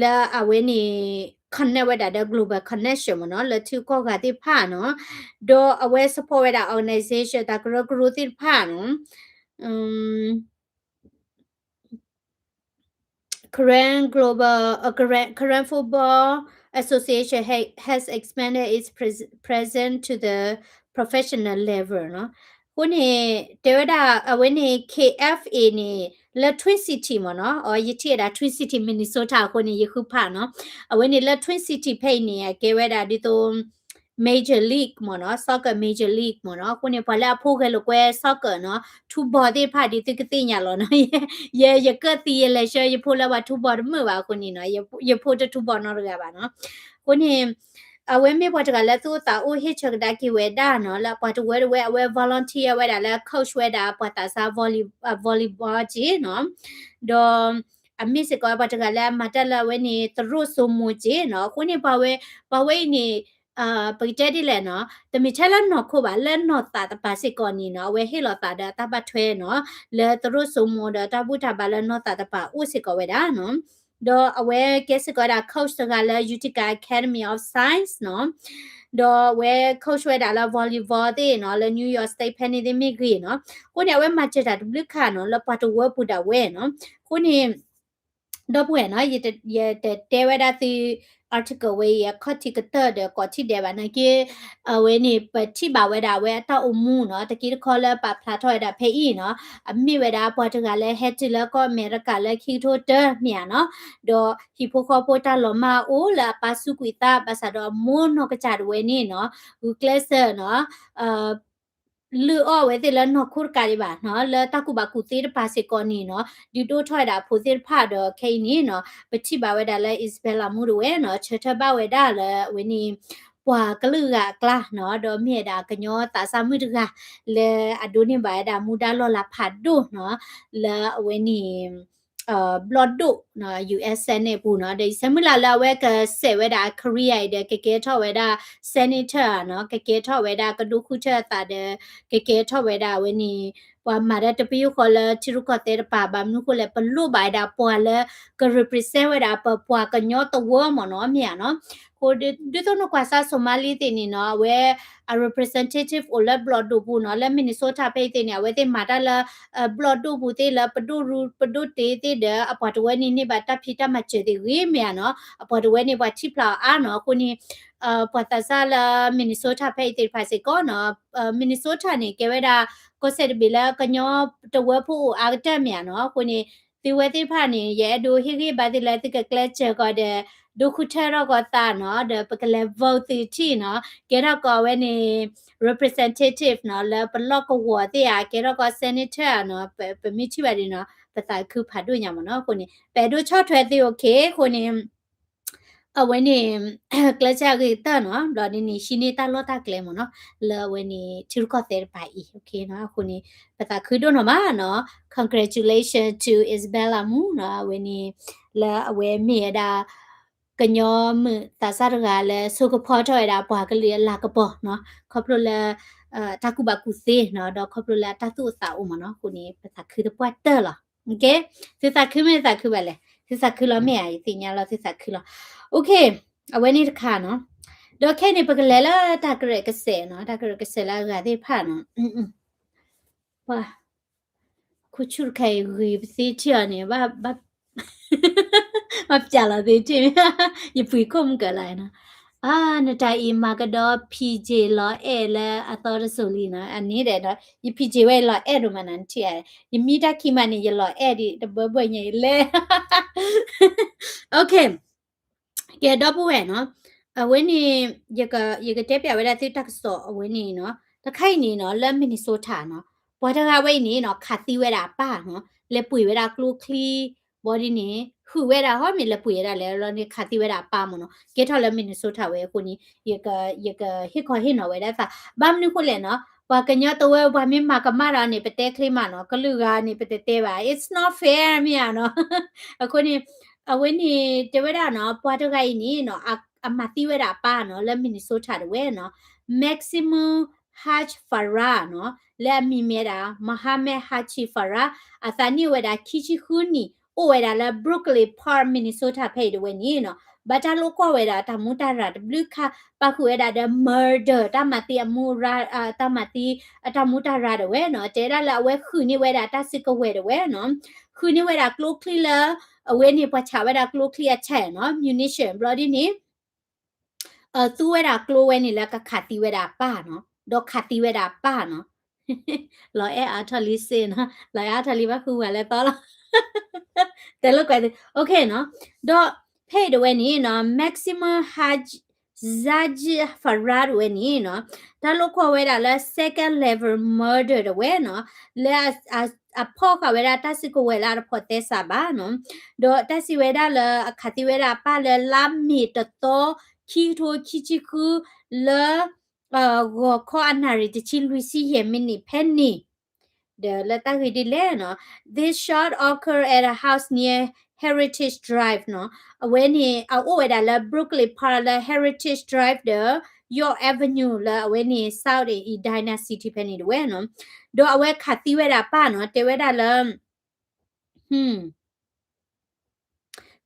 လၢအဝဲန့ၣ် connect ဝဲဒၣ်ဒီး global connection မ့ၢ်နီၤ, လၢထံကီၢ်ဂၤသ့ၣ်တဖၣ်နီၤ, ဒီးအဝဲ support ဝဲဒၣ် organization တၢ်ကရၢကရိသ့ၣ်တဖၣ်နီၤ, Karen Global, uh, Karen, Karen Football Association ha-, has expanded its pres-, presence to the professional level နီၤ. အဃိန့ၣ် တဲဝဲဒၣ် အဝဲန့ၣ် K F A န့ၣ် လၢ Twin City မ့ၢ်နီၤ, အီ ယထံၣ်ဝဲဒၣ် Twin City Minnesota အဃိန့ၣ် ယဃုဖးနီၤ. အဝဲန့ၣ်လၢ Twin City ဖဲအံၤန့ၣ် အကဲဝဲဒၣ်ဒ်သိး Major League မ့ၢ်နီၤ, soccer Major League မ့ၢ်နီၤ. အဃိန့ၣ် ပှၤလၢအဖိဂဲၤလိာ်ကွဲ soccer နီၤ, ထူဘီသ့ၣ်တဖၣ်ဒ်သုကသ့ၣ်ညါလီၤနီၤ. ယ ယကၢၣ်သံယလဲၤဆှၢ ယဖိလၢပှၤထူဘီတမုာ်ဘၣ်အဃိန့ၣ်နီၤ, ယ ယဖိတထူဘီနီတဂၤဘၣ်နီၤ. အဃိန့ၣ် အဝဲမ့ၢ်ပှၤတဂၤလၢသူၣ်အိၣ်သးအိၣ်ဟ့ၣ်ဆၢကဒါက့ၤဝဲဒၣ်နီၤ, လၢပှၤတဝၢတဝဲ အဝဲ volunteer ဝဲဒၣ်လၢ coach ဝဲဒၣ်ပှၤသးစၢ် volley-, အ volleyball က့နီၤ, ဒီး အမ့ၢ်စ့ၢ်ကီးပှၤတဂၤလၢအမၤတၢ်လၢအဝဲန့ၣ် သရိာ်စိမိၤက့နီၤ. အဃိန့ၣ် ပှၤဝဲ ပှၤဝဲအံၤန့ၣ် ပကတဲဒ်လဲၣ်နီၤ, တမ့ၢ်ထဲလၢနီၢ်ခိဘၣ် လၢနီၢ်သးတပၤစ့ၢ်ကီးန့ၣ်နီၤ, အဝဲဟ့ၣ်လီၤသးဒီးအတၢ်ဘၣ်ထွဲနီၤ, လၢသရိာ်စိမိၤဒီးတၢ်ဘူၣ်တၢ်ဘါလၢနီၢ်သးတပၤအိၣ်စ့ၢ်ကီးဝဲဒၣ်နီၤ. ဒီးအဝဲကဲစ့ၢ်ကီးဝဲဒၣ် coach တဂၤလၢ Utica Academy of Science နီၤ, ဒီးအဝဲ coach ဝဲဒၣ်လၢ volleyball သ့ၣ်နီၤ, လၢ New York State ဖဲန့ၣ်သ့ၣ်မ့ၢ်ဂ့ၤနီၤ. အဃိန့ၣ် အဝဲမၤစၢၤတၢ်တဘျုးခါနီၤ, လၢပှၤတဝၢပူၤဒၣ်ဝဲနီၤ. အဃိန့ၣ် ဒီပုၢ်ဝဲၢ်နီၤ, ယတ ယတတဲဝဲဒၣ်သု article ဝဲအံၤအခီၣ်ထံးကတၢၢ်ဒီးကိးထံၣ်ဒဲးဘၣ်နာ်က့, အဝဲန့ၣ် ပထံၣ်ဘၣ်ဝဲဒၣ်အဝဲအတၢ်အိၣ်မူနီၤ, တက့တခီလၢပာ်ဖျါထီၣ်ဝဲဒၣ်ဖဲအံၤနီၤ, အမ့ၢ်ဝဲဒၣ်ပှၤတဂၤလၢဟဲတုၤလၢကီၢ်အမဲရကၤလၢခံကထိတၢမ့ၢ်ဧါနီၤ, ဒီးဟံၣ်ဖိဃီဖိတၢ်လီၤမၢ်အိၣ်လၢအပၢ်စူးကွံာ်သး ဘၣ်ဆၣ်ဒီးအမိၢ်နီၢ်ကစၢ်ဒၣ်ဝဲန့ၣ်နီၤ, ဂုာ်ကျဲးစၢးနီၤ လုၢ်အီၣ်ဝဲသ့ၣ်လၢနီၢ်ခိတကးဒံးဘၣ်နီၤ, လၢတၢ်ကူၣ်ဘၣ်ကူၣ်သ့တပၤစ့ၢ်ကီးန့ၣ်နီၤ, ဒုးဒိၣ်ထီၣ်ဝဲဒၣ်အဖိသ့ၣ်တဖၣ်ဒီးခဲအံၤန့ၣ်နီၤ, ပထံၣ်ဘၣ်ဝဲဒၣ်လၢ Isabella မူဒၣ်ဝဲနီၤ, ဆၢထၢၣ်ဘၣ်ဝဲဒၣ်လၢအဝဲန့ၣ် ပှၤကလုာ်ဂၤအကျါနီၤ, ဒီးမ့ၢ်ဝဲဒၣ်ကညီသးစၢ်မုၣ်တဂၤ လၢအဒိးန့ၢ်ဘၣ်ဝဲဒၣ်မူဒါလီၤလးဖးဒိၣ်နီၤ, လၢအဝဲန့ၣ် ဘျီၣ်ဒိၣ် U S Senate ပူၤနီၤ, ဒီးယဆၢမုၢ်လၢ်လၢအဝဲကစဲးဝဲဒၣ်အ career အံၤဒီး ကကဲထီၣ်ဝဲဒၣ် senator နီၤ, ကကဲထီၣ်ဝဲဒၣ်ကဒိၣ်ဃုထၢၣ်အသးဒီး ကကဲထီၣ်ဝဲဒၣ်အဝဲန့ၣ် ပှၤမၤတၢ်တပယူာ်ဃီလၢထံရူၢ်ကီၢ်သဲးတပၤ ဘၣ်မနုၤဃိလဲၣ် ပလိၣ်ဘၣ်ဝဲဒၣ်ပှၤလၢက represent ဝဲဒၣ်ပပှၤကညီသဝီမ့ၢ်နီၤ မ့ၢ်ဧါနီၤ. အဃိ ဒ်သိးနကွၢ်စၢ်စိၤမါလံသ့ၣ်န့ၣ်နီၤ အဝဲ အ representative အိၣ်လၢဘျီၣ်ဒိၣ်ပူၤနီၤ လၢ Minnesota ဖဲအံၤသ့ၣ်န့ၣ် အဝဲသ့ၣ်မၤတၢ်လၢ ဘျီၣ်ဒိၣ်ပူၤသ့ၣ်လၢပဒိၣ်ရူ ပဒိၣ်တ့သ့ၣ်ဒီး အပှၤတဝၢန့ၣ်န့ၢ်ဘၣ်တၢ်ဖံးတၢ်မၤစၢၤသ့ၣ်ဂ့ၤမ့ၢ်ဧါနီၤ အပှၤတဝၢန့ၣ်ပှၤထံၣ်ဖျါအီၤအါနီၤ အဃိန့ၣ် ပှၤသးစၢ်လၢ Minnesota ဖဲအံၤသ့ၣ်တဖၣ်စ့ၢ်ကီးနီၤ Minnesota န့ၣ် ကဲဝဲဒၣ် ကီၢ်စဲၣ်တဘ့ၣ်လၢကညီတဝၢဖိအိၣ်အါကတၢၢ်မ့ၢ်ဧါနီၤ အဃိန့ၣ် သုဝဲသ့ၣ်တဖၣ်န့ၣ် ယအဲၣ်ဒိးဟ့ၣ်ဂံၢ်ဘါသုလၢသုကကျဲးစၢးကီးဒီး ဒိဃုထၢထီၣ်ကီးသးနီၤ ဒီးပကလဲၤ vote သုထံၣ်နီၤ ကဲထီၣ်ကီးဝဲန့ၣ် representative နီၤ လၢပလီၢ်ကဝီၤသ့ၣ်ဧါ ကဲထီၣ်ကီး senator ဧါနီၤ ပမ့ၢ်ထံၣ်ဘၣ်ဒ်နီၤ ပသးခုဖးဒိၣ်ညါမ့ၢ်နီၤ အဃိန့ၣ် ပအဲၣ်ဒိးဆီၣ်ထွဲသု okay အဃိန့ၣ် အဝဲန့ၣ် ကျဲးစၢးအဂ့ၤကတၢၢ်နီၤ ဘျီဒ်န့ၣ် ဟံးန့ၢ်တၢ်လီၢ်တၢ်ကျဲမ့ၢ်နီၤ လၢအဝဲန့ၣ် ထံရူၢ်ကီၢ်သဲးတပၤအံၤ okay နီၤ အဃိန့ၣ် ပသးခုဒိၣ်နီၢ်မးနီၤ congratulation to Isabella Moon နီၤ အဝဲန့ၣ် လၢအဝဲမ့ၢ်ဝဲဒၣ် ကညီမုၣ်သးစၢ်တဂၤလၢစိကဖီထီၣ်ဝဲဒၣ်ပှၤကလုာ်အလၤကပီၤနီၤ ခီဖျိလၢ တၢ်ကူၣ်ဘၣ်ကူၣ်သ့နီၤ ဒီးခီဖျိလၢအတၢ်သူၣ်အိၣ်သးအိၣ်မ့ၢ်နီၤ အဃိန့ၣ် ပသးခုသပှၢ်တၢၢ်လီၤ သုသးခုမ့ၢ်သးခုဘၣ်လဲၣ် သုသးခုလီၤမ့ၢ်ဧါ ယသ့ၣ်ညါလီၤသုသးခုလီၤ okay အဝဲန့ၣ်တခါနီၤ ဒီးခဲအံၤန့ၣ် ပကလဲၤလၢတၢ်ကရၢကစဲးနီၤ တၢ်ကရၢကစဲးလၢအဂၤသ့ၣ်တဖၣ်နီၤ ပှၤ ခိၣ်ဆူၣ်တခါအံၤဂ့ၤပသ့ထံၣ်အီၤန့ၣ် ဘၣ် ဘၣ်ပျးလီၤသ့ထံၣ် ယပှ့ၤခိၣ်မုၢ်ကၢလီၤနီၤ အါ နတၢ်အံၤမၤကဒီး PJ လီၤအဲၣ်လၢအသီတစိၤလံနီၤ အန့ၣ်ဒီး ယ PJ ဝဲလီၤအဲၣ်ဒိၣ်မးနီၤ နထံၣ်ဧါ ယမံတၢ်ခံမးန့ၣ် ယလီၤအဲၣ်ဒံး တဘၢဘၢညါယလဲၤ okay ကဲ ဒီပုၢ်ဝဲၢ်နီၤ အဝဲန့ၣ် ယကတဲပျးဝဲဒၣ်သုတၢ်ကစီၣ်အဝဲန့ၣ်နီၤ တခါအံၤန့ၣ်နီၤ လၢ Minnesota နီၤ ပှၤတဂၤဝဲအံၤန့ၣ်နီၤ ခးသံဝဲဒၣ်အပၢ်နီၤ လဲၤပှ့ၤဝဲဒၣ်ကျိချံ ဘီဒ်န့ၣ် ဟုၣ်ဝဲဒၣ်ဟီမ့ၢ်လဲၤပှ့ၤဝဲဒၣ်လဲၣ်လီၤန့ၣ် ခးသံဝဲဒၣ်အပၢ်မ့ၢ်နီၤ ကဲထီၣ်လၢ Minnesota ဝဲအဃိန့ၣ် ယကဟ့ၣ်ခီဟ့ၣ်နီၤဝဲဒၣ်သး ဘၣ်မနုၤဃိလဲၣ်နီၤ ပှၤကညီတဝၢပှၤမ့ၢ်မၤကမၣ်ဒီးန့ၣ် ပတဲချ့မးနီၤ ကလုာ်ဂၤန့ၣ် ပတတဲဘၣ် it's not fair မ့ၢ်ဧါနီၤ အဃိန့ၣ် အဝဲန့ၣ် တဲဝဲဒၣ်နီၤ ပှၤတဂၤအံၤန့ၣ်နီၤ အမၤသံဝဲဒၣ်အပၢ်နီၤ လၢ Minnesota တဝဲနီၤ Maximum Haj Farah နီၤ လၢအမံၤမ့ၢ်ဝဲဒၣ် Mohammed Haji Farah အသးနံၣ်အိၣ်ဝဲဒၣ်ခံဆံဃုနံၣ် အိၣ်ဝဲဒၣ်လၢ Brooklyn Park Minnesota ဖဲအံၤတဝဲန့ၣ်နီၤ ဘၣ်တၢ်လိၣ်ကွီၢ်ဝဲဒၣ်တၢ်မူတၢ်ရၢ်တဘျုးခါ ပာ်ဃုာ်ဝဲဒၣ်ဒီး murder တၢ်မၤသံအမူရၢ် တၢ်မၤသံအတၢ်မူတၢ်ရၢ်တဝဲနီၤ တဲဒၣ်လၢအဝဲဃုန့ၢ်ဝဲဒၣ်တၢ်စုကဝဲၤတဝဲနီၤ ဃုန့ၢ်ဝဲဒၣ်ကျိချံလၢ အဝဲန့ၣ်ပှၤဆးဝဲဒၣ်ကျိချံအဆဲးနီၤ munition ဘျီဒ်န့ၣ် သူဝဲဒၣ်ကျိဝဲန့ၣ်လၢကခးသံဝဲဒၣ်အပၢ်နီၤ ဒီးခးသံဝဲဒၣ်အပၢ်နီၤ လီၤအဲၣ်အါထီၣ်လံစ့ၢ်နီၤ လီၤအဲၣ်အါထီၣ်လံဘၣ်ဃုဝဲလၢသီလီၤ တဲလိာ်ကွဲးသု okay နီၤ ဒီးဖဲအံၤတဝဲန့ၣ်နီၤ Maximum Haj Zaji Farah တဝဲန့ၣ်နီၤ တၢ်လိၣ်ကွီၢ်ဝဲဒၣ်လၢ second level murder တဝဲနီၤ လၢအဖီၣ်ဃာ်ဝဲဒၣ်တၢ်စုကဝဲၤလၢအတဖိးသဲစးဘၣ်နီၤ ဒီးတၢ်စံးဝဲဒၣ်လၢအခးသံဝဲဒၣ်အပၢ်လၢလါမ့ၤတသီ ခံကထိခံဆံဃု လၢ ဂီၤခီအနၣ်ရံၣ်တဆံလွံၢ်ဆံယဲၢ်မံးနံးဖဲန့ၣ် ဒီးလၢတၢ်ဂ့ၢ်ဒ်လဲၣ်နီၤ This shot occurred at a house near Heritage Drive နီၤ အဝဲန့ၣ် အအိၣ်ဝဲဒၣ်လၢ Brooklyn Park လၢ Heritage Drive ဒီး York Avenue လၢအဝဲန့ၣ် South Edina City ဖဲန့ၣ်တဝဲနီၤ ဒီးအဝဲခးသံဝဲဒၣ်အပၢ်နီၤ တဲဝဲဒၣ်လၢ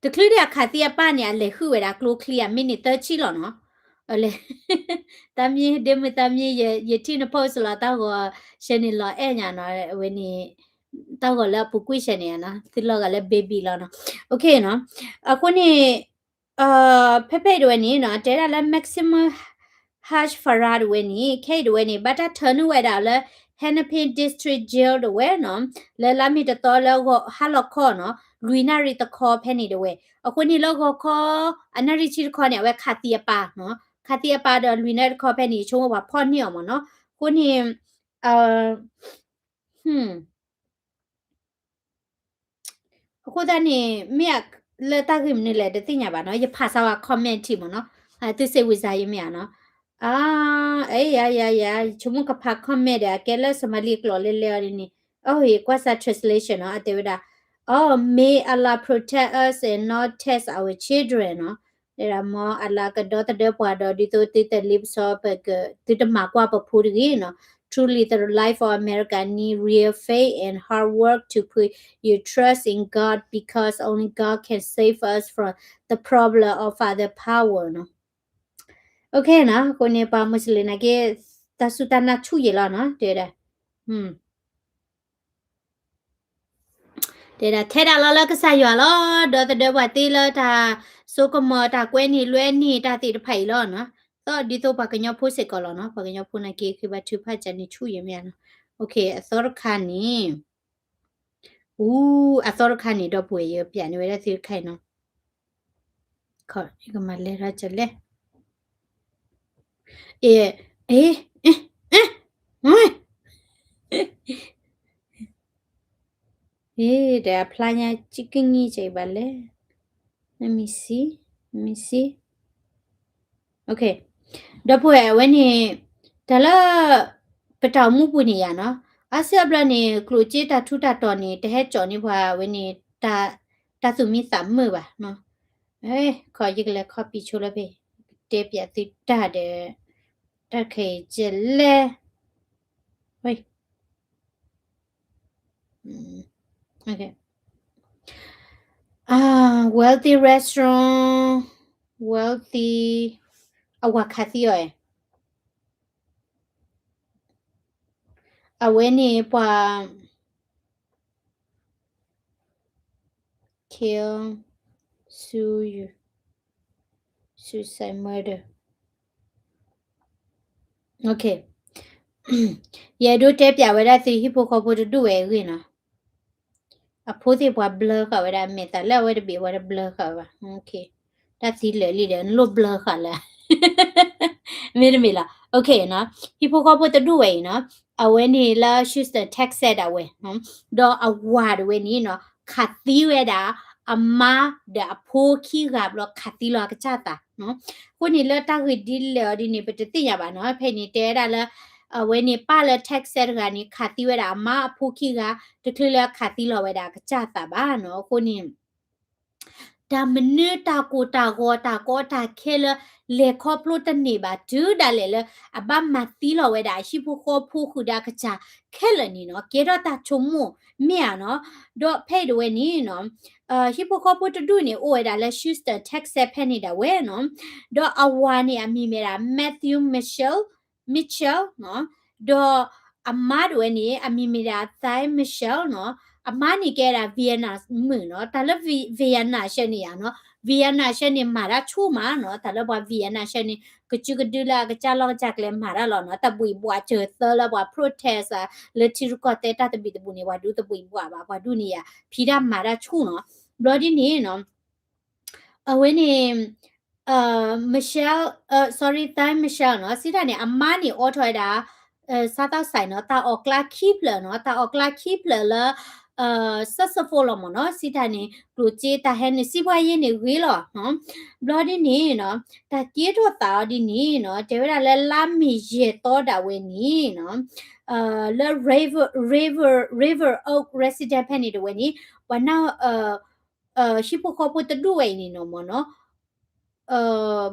တချုးဒံးအခးသံအပၢ်န့ၣ် အလဲၤဟုၣ်ဝဲဒၣ်ကျိချံအမံးနံးသၢဆံလီၤနီၤ လဲၤ တၢ်မံ ဒ့မုၣ်တၢ်မံ ယထံၣ်န post လီၤ တၢ်ဂီၤ share န့ၣ် လီၤအဲၣ်ညါနီၤ အဝဲန့ၣ် တၢ်ဂီၤလၢအပူၤကွံာ် share န့ၣ်နီၤ သုလီၤဂာ်လၢ baby လီၤနီၤ okay နီၤ အဃိန့ၣ် ဖဲဖဲအံၤတဝဲန့ၣ်နီၤ တဲဒၣ်လၢ Maximum Haj Farah တဝဲန့ၣ် ခဲအံၤတဝဲန့ၣ် ဘၣ်တၢ်ထၢနုာ်ဝဲဒၣ်လၢ Hennepin District Jail တဝဲနီၤ လၢလါမ့ၤတသီလၢဟါလီၤခီနီၤ လွံၢ်နၣ်ရံၣ်တခီဖဲန့ၣ်တဝဲ အဃိန့ၣ်လၢဂီၤခီ အနၣ်ရံၣ်ဆံတခီန့ၣ် အဝဲခးသံအပၢ်နီၤ ခးသံအပၢ်ဒီးလွံၢ်နၣ်ရံၣ်တခီဖဲန့ၣ် ဆိကမိၣ်ပှၤဖီၣ်န့ၢ်အီၤမ့ၢ်နီၤ အဃိန့ၣ် အဃိသတးန့ၣ် မ့ၢ်လၢတၢ်ဂ့ၢ်မနုၤလဲၣ် တသ့ၣ်ညါဘၣ်နီၤ ယဖးစါဝဲ comment ထံမ့ၢ်နီၤ သုစ့ဝံစါယမ့ၢ်ဧါနီၤ အ ယဆိကမိၣ်ကဖး comment ဒီး အကဲလၢ Somali ကျိာ်လဲလဲအီၤဒ်န့ၣ် အ ယကွၢ်စါ translation နီၤ အတဲဝဲဒၣ် Oh, may Allah protect us and not test our children နီၤ တဲဒၣ် မ်အလၤကဒီသဒၢပှၤဒီး ဒ်သိးသုတလ့ပစီ ပက သုတမၤကွၢ်ပဖိတဂ့ၤနီၤ Truly, the life of America need real faith and hard work to put your trust in God, because only God can save us from the problem of other power နီၤ. Okay နီၤ, အဃိန့ၣ် ပှၤ Muslim နာ်က့ တၢ်စူၢ်တၢ်နာ်ဆူၣ်ယံာ်လီၤနီၤ, တဲဒၣ် တဲဒၣ် ထဲဒၣ်လီၤလၢကစၢ်ယွၤလီၤ, ဒီသဒၢပှၤသ့လၢတၢ်စိကမီၤ တၢ်ကွဲန့ၢ်လွဲန့ၢ်တၢ်သ့ၣ်တဖၣ်အံၤလီၤနီၤ. သီၣ်ဒ်သိးပှၤကညီဖိစ့ၢ်ကီးလီၤနီၤ, ပှၤကညီဖိနာ်က့ ခ့ဘၣ်ထုကဖၣ်ကန့ၣ်ဆူၣ်ယံာ်မ့ၢ်ဧါနီၤ. Okay အသီတခါန့ၣ်, အူ, အသီတခါန့ၣ် ဒီပုၢ်ဝဲၢ် ယပျးန့ၢ်ဝဲဒၣ်သုတခါအံၤနီၤ. ယကမၤလဲၤထီၣ်ကလဲၣ်. အ့, အ့, အ့, အ့, အ့, ဒီးအဖျါညါ ကကနံၣ်ကဘၣ်လဲၣ်. Let me see, let me see. Okay, ဒီပုၢ်ဝဲၢ် အဝဲန့ၣ် တၢ်လၢ ပတၢ်အိၣ်မူပူၤန့ၣ်ယါနီၤ, အါစုအါဘျီန့ၣ် ကျိၣ်စ့တၢ်ထူးတၢ်တီၤန့ၣ် တဟဲကၠီၣ်န့ၢ်ပှၤဝဲန့ၣ် တၢ်သူၣ်မံသးမုာ်ဘၣ်နီၤ. ခီ ယကလဲၤ copy ဆိလၢဖဲ တဲပျးသုတၢ်ဒီး တၢ်ခဲအံၤကလဲၣ်. Wealthy restaurant, wealthy, အဝၤခးသံအီၤ, အဝဲန့ၣ်ပှၤ kill, sue, suicide, murder. Okay, ယအဲၣ်ဒိးတဲပျးဝဲဒၣ်သု ဟံၣ်ဖိဃီဖိတဒူၣ်ဝဲအဂ့ၢ်နီၤ. အဖိသ့ၣ်ပှၤဘျၢဃာ်ဝဲဒၣ် မဲာ်သးလၢအဝဲတဘ့ၣ် ပှၤတဘျၢဃာ်ဝဲဘၣ်. တၢ်သံလၢာ်လံဒီး နလိၣ်ဘျၢဃာ်လၢ မ့တမ့ၢ်လီၤ. Okay နီၤ, ဟံၣ်ဖိဃီဖိတဒူၣ်ဝဲအံၤနီၤ, အဝဲန့ၣ်လၢ Houston Texas ဒၣ်ဝဲ, ဒီးအဝၤတဝဲန့ၣ်နီၤ ခးသံဝဲဒၣ် အမါဒီးအဖိခံဂၤ ဘျီခးသံလီၤအကစၢ်သးနီၤ. အဃိန့ၣ် လၢတၢ်ဂ့ၢ်ဒ်လဲၣ်အီၤဒ်န့ၣ် ပတသ့ၣ်ညါဘၣ်နီၤ. ဖဲန့ၣ်တဲဝဲဒၣ်လၢ အဝဲန့ၣ်ပၢ်လၢ Texas တဂၤန့ၣ် ခးသံဝဲဒၣ်အမါအဖိခံဂၤ တချုးလၢအခးသံလီၤဝဲဒၣ်အကစၢ်သးဘၣ်နီၤ. အဃိန့ၣ် တၢ်မနုၤတၢ်ကိၢ်တၢ်ဂီၤ တၢ်ကီတၢ်ခဲလၢ လဲၤခီဖျိတန့ၢ်ဘၣ်တုၤဒၣ်လဲာ်လၢ အဘၣ်မၤသံလီၤဝဲဒၣ်အဟံၣ်ဖိဃီဖိဃုာ်ဒီးအကစၢ်ခဲလၢာ်န့ၣ်နီၤ, ကဲထီၣ်တၢ်ဆိကမိၣ်မ့ၢ်ဧါနီၤ. ဒီးဖဲအံၤတဝဲန့ၣ်နီၤ ဟံၣ်ဖိဃီဖိတဒူၣ်န့ၣ် အိၣ်ဝဲဒၣ်လၢ Houston Texas ဖဲန့ၣ်ဒၣ်ဝဲနီၤ. ဒီးအဝၤန့ၣ် အမံၤမ့ၢ်ဒၣ် Matthew Mitchell, Mitchell နီၤ, ဒီးအမါတဝဲန့ၣ် အမံၤမ့ၢ်ဒၣ် Thai Michelle နီၤ. အမါန့ၣ်ကဲဒၣ် Vietnam မုၣ်နီၤ. တၢ်လၢ Vietnam ဆၢန့ၣ်ယါနီၤ, Vietnam ဆၢန့ၣ် မၤတၢ်ဆူၣ်မးနီၤ. တၢ်လၢပှၤ Vietnam ဆၢန့ၣ် ကစုကဒုလၢအကစၢ်လီၢ်ကစၢ်ကျဲမၤတၢ်လီၤနီၤ. တဘှံးဘှးစၢၤသၢလၢပှၤ protest လၢထံရူၢ်ကီၢ်သဲးတၢ်သဘံၣ်သဘုၣ်န့ၣ် ပှၤဒူသဘှံးဘှးဘၣ်, ပှၤဒူန့ၣ်ယါ ဖံးတၢ်မၤတၢ်ဆူၣ်နီၤ. ဘျီဒ်န့ၣ်နီၤ အဝဲန့ၣ် Michelle, sorry, Thai Michelle နီၤ, စံးတၢ်န့ၣ် အမါန့ၣ်အိးထီၣ်ဝဲဒၣ် စးသီးစဲးနီၤ, တၢ်အီၣ်ကျါခံဖျၢၣ်နီၤ, တၢ်အီၣ်ကျါခံဖျၢၣ်လၢ စၢ်စဖိလီၤမ့ၢ်နီၤ, စံးတၢ်န့ၣ် ကျိၣ်စ့တၢ်ဟဲနုာ် စံးပှၤယဲန့ၣ်ဂ့ၤလီၤနီၤ. ဘျီဒ်န့ၣ်နီၤ တၢ်ကဲထီၣ်သးအီၤဒ်န့ၣ်နီၤ, တဲဝဲဒၣ်လၢလါမ့ၤယဲၢ်သီဒၣ်ဝဲန့ၣ်နီၤ, လၢ River, River, River Oak resident ဖဲန့ၣ်တဝဲန့ၣ် ပှၤနၢ် ဟံၣ်ဖိဃီဖိတဒူၣ်ဝဲအံၤန့ၣ်နီၤမ့ၢ်နီၤ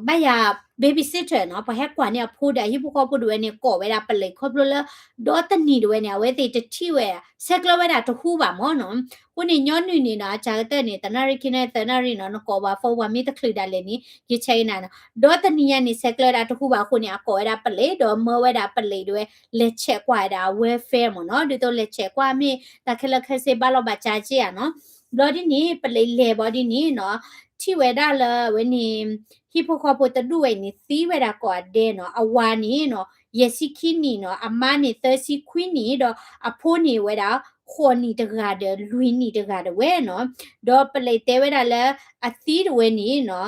ဘၣ်ယၤ babysitter နီၤ, ပှၤဟဲကွၢ်န့ၢ်အဖိဒီး ဟံၣ်ဖိဃီဖိတဝဲန့ၣ် ကိးဝဲဒၣ်ပလံး ခီဖျိလၢ ဒီတနံၤတဝဲန့ၣ် အဝဲသ့ၣ်တထံၣ်ဝဲ ဆဲးကျၢဝဲဒၣ်တဟူဘၣ်မ့ၢ်နီၤ. အဃိန့ၣ် ညီနုၢ်န့ၣ်နီၤ အစှၤကတၢၢ်န့ၣ် တနၣ်ရံၣ်ခံနၣ်ရံၣ်သၢနၣ်ရံၣ်နီၤ နကိးပှၤ phone ပှၤမ့ၢ်တချုးဒၣ်လဲာ်န့ၣ် ယဆဲးကနၤနီၤ. ဒီတနံၤညါန့ၣ် ဆဲးကျၢဝဲဒၣ်တဟူဘၣ်အဃိန့ၣ် အကိးဝဲဒၣ်ပလံး ဒီးမၢဝဲဒၣ်ပလံးတဝဲ လဲၤဆဲးကွၢ်ဝဲဒၣ် welfare မ့ၢ်နီၤ, ဒ်သိးလဲၤဆဲးကွၢ်မ့ၢ်တၢ်ခဲလၢာ်ခဲဆ့ဘၣ်လီၤဘၣ်စးက့ဧါနီၤ. ဘျီဒ်န့ၣ် ပလံးလဲၤဘၣ်ဒ်န့ၣ်နီၤ, ထံၣ်ဝဲဒၣ်လၢအဝဲန့ၣ် ဟံၣ်ဖိဃီဖိတဒူၣ်ဝဲအံၤန့ၣ် သံဝဲဒၣ်ကိးဂၤဒဲးနီၤ, အဝၤန့ၣ်နီၤ ယဲၢ်ဆံခံနံၣ်နီၤ, အမါန့ၣ်သၢဆံခွံနံၣ် ဒီးအဖိန့ၣ်ဝဲဒၣ် ဃိးနံၣ်တဂၤဒီး လွံၢ်နံၣ်တဂၤတဝဲနီၤ. ဒီးပလံးတဲဝဲဒၣ်လၢ အသံတဝဲန့ၣ်နီၤ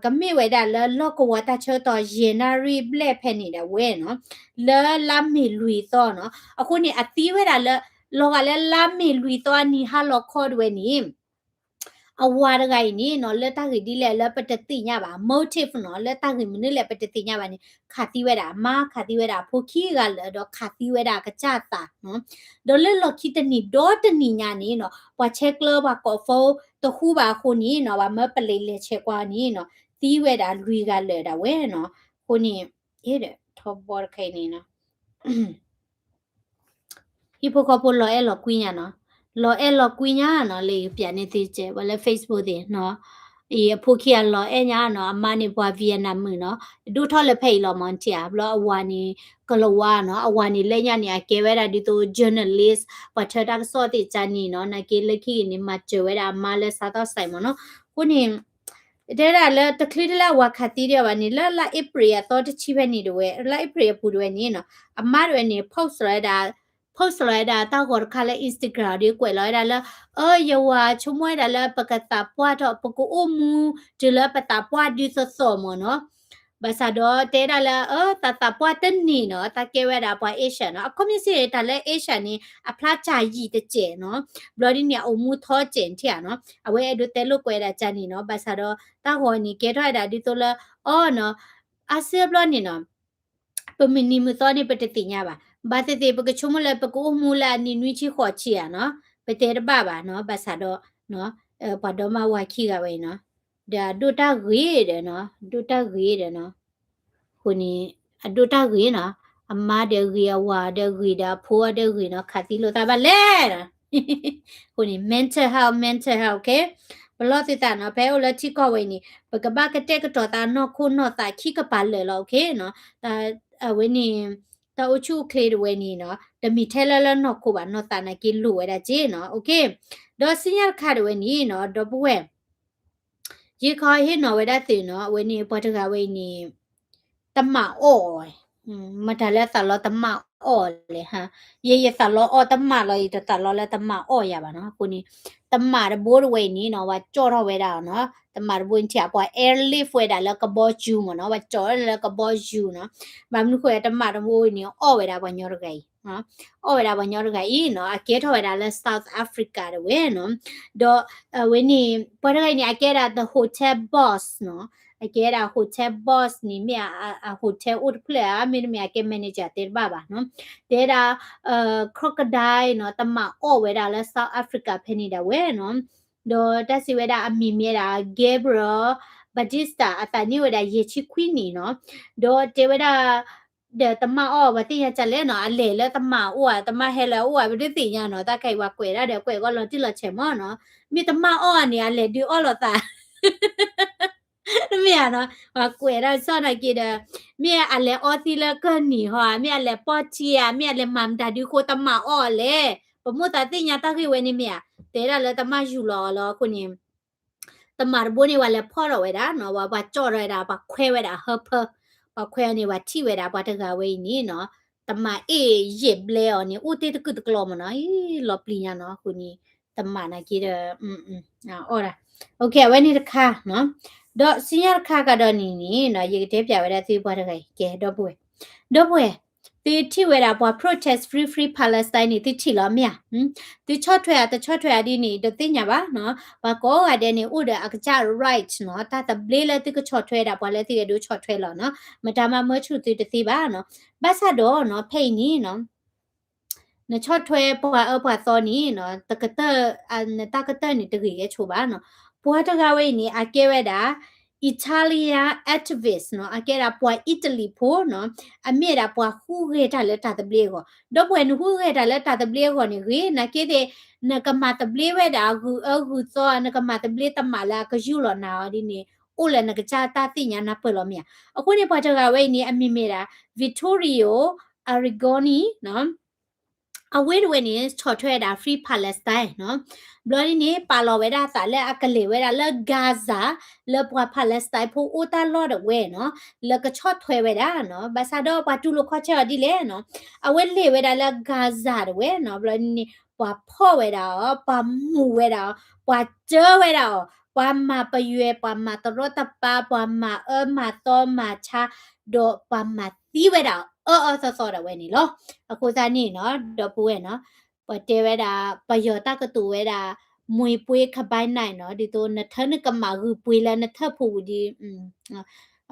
ကမ့ၢ်ဝဲဒၣ်လၢလီၢ်ကဝီၤတၢ်ဆၢကတီၢ် ယဲၢ်နၣ်ရံၣ်ဘျဲၣ်ဖဲန့ၣ်ဒၣ်ဝဲနီၤ, လၢလါမ့ၤလွံၢ်သီနီၤ. အဃိန့ၣ် အသံဝဲဒၣ်လၢ လီၤဂာ်လၢလါမ့ၤလွံၢ်သီအနံၤဟါလီၤခီတဝဲန့ၣ် အဝၤတဂၤအံၤန့ၣ်နီၤ လၢတၢ်ဂ့ၢ်ဒ်လဲၣ်လၢပတသ့ၣ်ညါဘၣ် motive နီၤ, လၢတၢ်ဂ့ၢ်မနုၤလဲၣ်ပတသ့ၣ်ညါဘၣ်န့ၣ် ခးသံဝဲဒၣ်အမါ ခးသံဝဲဒၣ်အဖိခံဂၤလၢာ် ဒီးခးသံဝဲဒၣ်အကစၢ်သးနီၤ. ဒီးလၢလီၢ်ခံတနံၤဒီတနံၤညါန့ၣ်နီၤ ပှၤဆဲးကျၢပှၤကိး phone တဟူဘၣ်အဃိန့ၣ်နီၤ ပှၤမၢပလံးလဲၤဆဲးကွၢ်န့ၣ်နီၤ သံဝဲဒၣ်လွံၢ်ဂၤလၢာ်ဒၣ်ဝဲနီၤ. အဃိန့ၣ် ထီဘီတခါအံၤန့ၣ်နီၤ ဟံၣ်ဖိဃီဖိလီၤအဲၣ်လီၤကွံညါနီၤ, လီၤအဲၣ်လီၤကွံညါနီၤ, လၢယကပျးန့ၢ်သုကဲး ပှၤလၢ Facebook သ့ၣ်နီၤ, အံၤအဖိခံဂၤလီၤအဲၣ်ညါနီၤ, အမါန့ၣ်ပှၤ Vietnam မုၣ်နီၤ, ဒိၣ်ထီၣ်လၢဖဲအံၤလီၤမး ထံၣ်ဧါ, ဘျီအဝၤန့ၣ် ကလၤဝါနီၤ, အဝၤန့ၣ်လၢညါန့ၣ် အကဲဝဲဒၣ်ဒ်သိး journalist ပှၤထၢတၢ်ကစီၣ်သ့ၣ်ကါန့ၣ်နီၤ, နာ်က့လၢခံက့ၤန့ၣ် မၤစၢၤဝဲဒၣ်အမါလၢ South Side မးနီၤ, အဃိန့ၣ် တဲဒၣ်လၢတချုးတလၢအဝၤခးသံဒံးဘၣ်န့ၣ် လၢလါအ့ဖြ့ၣ်အသီတဆံဖဲန့ၣ်တဝဲ လါအ့ဖြ့ၣ်အပူၤတဝဲန့ၣ်နီၤ, အမါတဝဲန့ၣ် post လီၤဝဲဒၣ် post လီၤဝဲဒၣ်တၢ်ဂီၤတခါလၢ Instagram ဒီးကွဲးလီၤဝဲဒၣ်လၢ အၢ ယဝၤဆိကမိၣ်ဝဲဒၣ်လၢပကသးပှၢ်ထီၣ် ပကအိၣ်မူတုၤလၢပသးပှၢ်ဒုးသသိးမးနီၤ, ဘၣ်ဆၣ်ဒီးတဲဒၣ်လၢ အၢ သးသးပှၢ်တန့ၢ်နီၤ, တၢ်ကဲဝဲဒၣ်ပှၤ Asian နီၤ, အခီပညီစ့ၢ်တၢ်လၢ Asian န့ၣ် အဖျါစၢ်ယံာ်တစဲးနီၤ, ဘျီဒ်န့ၣ် အအိၣ်မူထီစဲးထံၣ်ဧါနီၤ, အဝဲအဲၣ်ဒိးတဲလိာ်ကွဲဒၣ်ကါန့ၣ်နီၤ, ဘၣ်ဆၣ်ဒီးတၢ်ဂီၤန့ၣ်ကဲထီၣ်ဝဲဒၣ်ဒ်သိးလၢ အီနီၤ, အါစုအါဘျီန့ၣ်နီၤ ပမုၢ်နံၤမုၢ်သီန့ၣ် ပတသ့ၣ်ညါဘၣ်. ဘၣ်သ့ၣ်သ့ၣ် ပကဆိကမိၣ်လၢပကအိၣ်မူလၢအနံၣ်နွံဆံဃိးဆံဧါနီၤ, ပတဲတဘၣ်ဘၣ်နီၤ, ဘၣ်ဆၣ်ဒီး ပှၤဒီမါဝၤခံဂၤဝဲအံၤနီၤ, ဒီးအဒိၣ်တၢ်ဂ့ၤဒီးနီၤ, ဒိၣ်တၢ်ဂ့ၤဒီးနီၤ, အဃိန့ၣ် အဒိၣ်တၢ်ဂ့ၤနီၤ, အမါဒီးဂ့ၤ အဝၤဒီးဂ့ၤဒီးအဖိဒီးဂ့ၤနီၤ, ခးသံလိာ်သးဘၣ်လဲၣ်နီၤ အဃိန့ၣ် mental health, mental health, okay, ပလီၢ်သုသးနီၤ, ဖဲအိၣ်လၢထံကီၢ်ဝဲအံၤန့ၣ် ပကဘၣ်ကတဲာ်ကတီၤသးနီၢ်ခိနီၢ်သးခံကပၤလၢာ်လီၤ, okay နီၤ, အဝဲန့ၣ် တၢ်အိၣ်ဆူၣ်အိၣ်ချ့တဝဲန့ၣ်နီၤ, တမ့ၢ်ထဲလၢလၢနီၢ်ခိဘၣ်, နီၢ်သးနာ်က့လိာ်ဝဲဒၣ်က့နီၤ, okay, ဒီးဆူညါတခါတဝဲန့ၣ်နီၤ, ဒီပုၢ်ဝဲၢ် ယခီဟ့ၣ်နီၤဝဲဒၣ်သုးနီၤ, အဝဲန့ၣ်ပှၤတဂၤဝဲအံၤန့ၣ် တမၣ်အီၣ်ဝဲ, မတၤလၢသးလီတမၣ်အီၣ်လဲၣ်, ယဲယသးလီအီၣ်တမၣ်လီၤ, ယတသးလီလၢတမၣ်အီၣ်ယၤဘၣ်နီၤ, အဃိန့ၣ် တမၣ်တဘိတဝဲအံၤန့ၣ်နီၤ, ပှၤကၠီၣ်ထီၣ်ဝဲဒၣ်နီၤ, တမၣ်တဘိန့ၣ်ထံၣ် ပှၤ airlift ဝဲဒၣ်လၢကဘီယူၤမးနီၤ, ပှၤကၠီၣ်ဝဲဒၣ်လၢကဘီယူၤနီၤ, ဘၣ်မနုၤဃိတမၣ်တဘိအံၤန့ၣ် အီၣ်ဝဲဒၣ်ပှၤညီတဂၤအံၤ အီၣ်ဝဲဒၣ်ပှၤညီတဂၤအံၤနီၤ, အကဲထီၣ်ဝဲဒၣ်လၢ South Africa တဝဲနီၤ, ဒီးအဝဲန့ၣ် ပှၤတဂၤအံၤန့ၣ် အကဲဒၣ် the hotel boss နီၤ, အကဲဒၣ် hotel boss န့ၣ် မ့ၢ်အ hotel အိၣ်တဖျၢၣ်ဧါ, မ့တမ့ၢ်အကဲ manager တဲတဘၣ်ဘၣ်နီၤ, တဲဒၣ် crocodile နီၤ, တမၣ်အီၣ်ဝဲဒၣ်လၢ South Africa ဖဲန့ၣ်ဒၣ်ဝဲနီၤ, ဒီးတၢ်စံးဝဲဒၣ်အမံၤမ့ၢ်ဒၣ် Gabriel Baptista အသးန့ၢ်ဝဲဒၣ်ယဲၢ်ဆံခွံနံၣ်နီၤ, ဒီးတဲဝဲဒၣ် ဒီးတမၣ်အီၣ် ပှၤသ့ၣ်ညါကလဲၣ်နီၤ, အလဲၤလၢတမၣ်အိၣ်ဧါ, တမၣ်ဟဲလၢအအိၣ်ဧါ, ပတသ့ၣ်ညါနီၤ, တၢ်ခဲအံၤပှၤကွဲးဒၣ်ဒီးကွဲးဂီၢ်လီၤတံၢ်လီၤဆဲးမးနီၤ, မ့ၢ်တမၣ်အီၣ်ဧါန့ၣ် အလဲၤဒုးအီၣ်လိာ်သး တမ့ၢ်ဧါနီၤ, ပှၤကွဲးဒၣ်ဆီၣ်နာ်က့ဒီး မ့ၢ်အလဲၤအီသံလၢကၢၢ်နံၤဟီဧါ, မ့ၢ်အလဲၤပီၢ်ထံဧါ, မ့ၢ်အလဲၤမၤမတၤဒုးဃိတမၣ်အီၣ်လဲၣ်, ပမိၢ်သးသ့ၣ်ညါတၢ်ဂ့ၢ်ဝဲန့ၣ်မ့ၢ်ဧါ, တဲဒၣ်လၢတမၣ်ယူၤလီၤအီၤလီၤ, အဃိန့ၣ် တမၣ်တဘိန့ၣ် ပှၤလဲၤဖီၣ်ထီၣ်ဝဲဒၣ်နီၤ, ပှၤ ပှၤကၠီၣ်ထီၣ်ဝဲဒၣ်, ပှၤခွဲဝဲဒၣ်ဟၢဖၢ, ပှၤခွဲအီၤန့ၣ် ပှၤထံၣ်ဝဲဒၣ် ပှၤတဂၤဝဲအံၤန့ၣ်နီၤ, တမၣ်အ့ၣ်ယဲၢ်ဘျဲအီၤန့ၣ် အိၣ်တ့ၢ်တကုာ်တကျီမးနီၤ, အံၤ လီၤပျံၤညါနီၤ, အဃိန့ၣ် တမၣ်နာ်က့ဒီး အီၣ်ဒၣ်, okay အဝဲန့ၣ်တခါနီၤ, ဒီးဆူညါတခါကဒီးန့ၣ်န့ၣ်နီၤ, ယကတဲပျးဝဲဒၣ်သုပှၤတဂၤအံၤ ကဲ ဒီပုၢ်ဝဲၢ်, ဒီပုၢ်ဝဲၢ် သုထံၣ်ဝဲဒၣ်ပှၤ protest free free Palestine န့ၣ် သုထံၣ်လီၤမ့ၢ်ဧါ, သုဆီၣ်ထွဲဧါ တဆီၣ်ထွဲဧါဒ်န့ၣ် တသ့ၣ်ညါဘၣ်နီၤ, ပှၤကိးဂၤဒဲးန့ၣ် အိၣ်ဒီးအကစၢ် right နီၤ, တၢ်သဘျ့လၢသုကဆီၣ်ထွဲဒၣ်ပှၤလၢသုအဲၣ်ဒိးဆီၣ်ထွဲလီၤနီၤ, မတၤမးမၢဆူၣ်သုတသ့ဘၣ်နီၤ, ဘၣ်ဆၣ်ဒီးနီၤ ဖဲအံၤန့ၣ်နီၤ နဆီၣ်ထွဲပှၤအၢပှၤသီန့ၣ်နီၤ, တကတၢၢ်, နတၢ်ကတၢၢ်န့ၣ်တဂ့ၤဂဲဆိဘၣ်နီၤ, ပှၤတဂၤဝဲအံၤန့ၣ် အကဲဝဲဒၣ် Italian activist နီၤ, အကဲဒၣ်ပှၤအံၣ်တလံၤဖိနီၤ, အမ့ၢ်ဒၣ်ပှၤဟူးဂဲၤတၢ်လၢတၢ်သဘျ့အဂီၢ်, ဒီပုၢ်ဝဲၢ် နဟူးဂဲၤတၢ်လၢတၢ်သဘျ့အဂီၢ်န့ၣ်ဂ့ၤ, နာ်က့သ့ၣ် နကမၤသဘျ့ဝဲဒၣ်ဂုၤအၢဂုၤသီ, နကမၤသဘျ့တမၣ်လၢအကယူၢ်လီၤနၤအီၤဒ်န့ၣ်, အိၣ်လၢနကစၢ်တၢ်သ့ၣ်ညါနၢ်ပၢၢ်လီၤမ့ၢ်ဧါ, အဃိန့ၣ် ပှၤတဂၤဝဲအံၤန့ၣ် အမံၤမ့ၢ်ဒၣ် Vittorio Arrigoni နီၤ အဝဲတဝဲန့ၣ် ဆီၣ်ထွဲဝဲဒၣ် Free Palestine နီၤ, ဘျီဒ်န့ၣ် ပာ်လီၤဝဲဒၣ်အသးလၢအကလဲၤဝဲဒၣ်လၢ Gaza လၢပှၤ Palestine ဖိအိၣ်တၢ်လီၢ်တဝဲနီၤ, လၢကဆီၣ်ထွဲဝဲဒၣ်နီၤ, ဘၣ်ဆၣ်ဒီးပှၤတူၢ်လိာ်ခီၣ်ဆၢအီၤဒ်လဲၣ်နီၤ, အဝဲလဲၤဝဲဒၣ်လၢ Gaza တဝဲနီၤ, ဘျီဒ်န့ၣ် ပှၤဖီၣ်ဝဲဒၣ်အီၤ, ပှၤမူးဝဲဒၣ်အီၤ, ပှၤစၢဝဲဒၣ်အီၤ, ပှၤမၤပယွဲ, ပှၤမၤတရီတပါ, ပှၤမၤအၢမၤသီမၤဆါ, ဒီးပှၤမၤသံဝဲဒၣ်အီၤ အၢအၢသီသီဒၣ်ဝဲန့ၣ်လီၤ. အဃိသတးန့ၣ်နီၤ, ဒီပုၢ်ဝဲၢ်နီၤ, ပှၤတဲဝဲဒၣ်, ပယီၤတၢ်ကတိၤဝဲဒၣ် မွေပွေးခဘိုင်းနၢ်နီၤ, ဒ်သိးနထၢနကမၣ်ဂုာ်ပှ့ၤလၢနထၢၣ်ဖိပူၤဒ်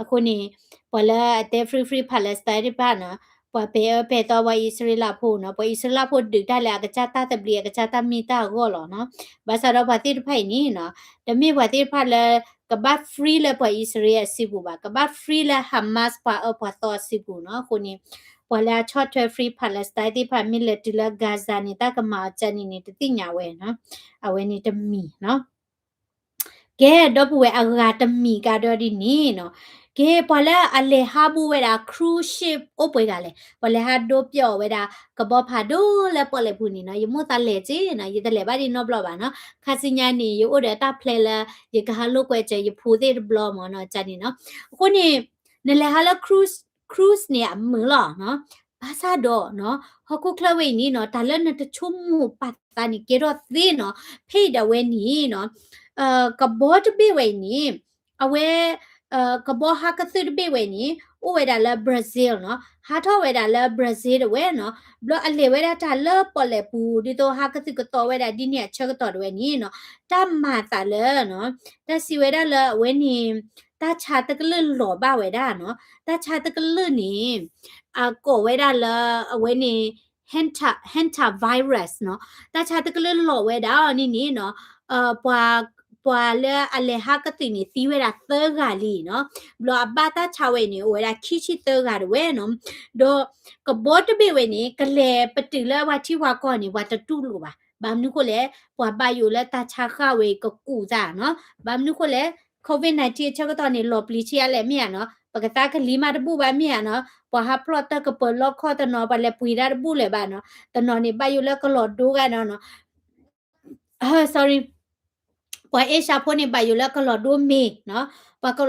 အဃိန့ၣ် ပှၤလၢအတဲ free free Palestine တဖၣ်နီၤ, ပှၤပဲာ်အၢပဲာ်သီပှၤအံၣ်စရ့လးဖိနီၤ, ပှၤအံၣ်စရ့လးဖိဒုးတၢ်လၢအကစၢ်တၢ်သဘျ့ အကစၢ်တၢ်မ့ၢ်တၢ်ဂီၢ်လီၤနီၤ. ဘၣ်ဆၣ်ဒီးပှၤသ့ၣ်တဖၣ်အံၤန့ၣ်နီၤ, တမ့ၢ်ပှၤသ့ၣ်တဖၣ်လၢ ကဘၣ် free လၢပှၤအံၣ်စရ့လးအစုပူၤဘၣ်, ကဘၣ် free လၢ Hamas ပှၤအၢပှၤသီအစုပူၤနီၤ. အဃိန့ၣ် ပှၤလၢအဆီၣ်ထွဲ Free Palestine သ့ၣ်တဖၣ် မ့ၢ်လဲၤတုၤလၢ Gaza န့ၣ် တၢ်ကမၤအီၤကန့ၣ်န့ၣ် တသ့ၣ်ညါဝဲနီၤ. အဝဲန့ၣ်တမံၤနီၤ. ကဲ ဒီပုၢ်ဝဲၢ်အဂၤတမံၤကဒီးဒ်န့ၣ်နီၤ. ကဲ ပှၤလၢအလဲၤဟးဘူးဝဲဒၣ် cruise ship အိၣ်ပှဲၤဂၤလဲၣ်, ပှၤလဲၤဟးဒိပျီၣ်ဝဲဒၣ် ကဘီဖးဒိၣ်လၢပီၣ်လဲၣ်ပူၤန့ၣ်နီၤ, ယမိၢ်သးလဲၤက့နီၤ, ယတလဲၤဘၣ်ဒံးနီတဘျီဘၣ်နီၤ. ခါဆူညါန့ၣ် ယအိၣ်ဒီးတၢ် plan လၢ ယကဟးလိာ်ကွဲစၢၤယဖိသ့ၣ်တဘျီမ့ၢ်နီၤ, ကန့ၣ်နီၤ. အဃိန့ၣ် နလဲၤဟးလၢ cruise, cruise န့ၣ်အမုာ်လီၤနီၤ. ဘၣ်ဆၣ်ဒီးနီၤ ဟီၣ်ခိၣ်ချၢဝဲအံၤန့ၣ်နီၤ တၢ်လၢနတဆိကမိၣ်ပာ်သးန့ၣ်ကဲထီၣ်သ့နီၤ. ဖဲအံၤဒၣ်ဝဲန့ၣ်နီၤ ကဘီတဘ့ၣ်ဝဲအံၤန့ၣ် အဝဲ ကဘီဟးကသုၣ်တဘ့ၣ်ဝဲန့ၣ် အိၣ်ဝဲဒၣ်လၢ Brazil နီၤ, ဟးထီၣ်ဝဲဒၣ်လၢ Brazil တဝဲနီၤ, ဘျီအလဲၤဝဲဒၣ်တၢ်လၢပီၣ်လဲၣ်ပူၤ ဒ်သိးဟးကသုၣ်ကသီဝဲဒၣ်ဒ်န့ၣ်အဆၢကတီၢ်တဝဲန့ၣ်နီၤ, တၢ်မၤသးလၢနီၤ တၢ်စံးဝဲဒၣ်လၢအဝဲန့ၣ် တၢ်ဆါတကလုာ်လီၤဘၣ်ဝဲဒၣ်နီၤ, တၢ်ဆါတကလုာ်န့ၣ် အကိးဝဲဒၣ်လၢအဝဲန့ၣ် hantavirus နီၤ, တၢ်ဆါတကလုာ်လီၤဝဲဒၣ်အီၤန့ၣ်န့ၣ်နီၤ ပှၤ ပှၤလၢအလဲၤဟးကသုၣ်န့ၣ် သံဝဲဒၣ်သၢဂၤလံနီၤ, ဘျီအဘၣ်တၢ်ဆါဝဲန့ၣ် အိၣ်ဝဲဒၣ်ခံဆံသၢဂၤတဝဲနီၤ, ဒီးကဘီတဘ့ၣ်ဝဲန့ၣ် ကလဲၤပတုာ်လၢပှၤထံပှၤကီၢ်န့ၣ် ပှၤတတူၢ်လိာ်ဘၣ်, ဘၣ်မနုၤဃိလဲၣ် ပှၤဘၣ်ယိၣ်လၢတၢ်ဆါဃၣ်ဝဲကကူးသးနီၤ, ဘၣ်မနုၤဃိလဲၣ် COVID nineteen အဆၢကတီၢ်န့ၣ် လီၤပျံၤဆံးအါလဲၣ်မ့ၢ်ဧါနီၤ, ပကသါကလံၤမးတဘူၣ်ဘၣ်မ့ၢ်ဧါနီၤ, ပှၤဟးဖျီၣ်တၢ်ကပၢၤလီခီၣ်တနီၤ ပှၤလဲၤပှ့ၤတၢ်တဘူၣ်လၢၤဘၣ်နီၤ, တနီၤန့ၣ်ဘၣ်ယိၣ်လၢကလီၤဒိဂၤနီၤ sorry, ပှၤအ့ရှါဖိန့ၣ် ဘၣ်ယိၣ်လၢကလီၤဒိမ့ၤနီၤ, ပှၤက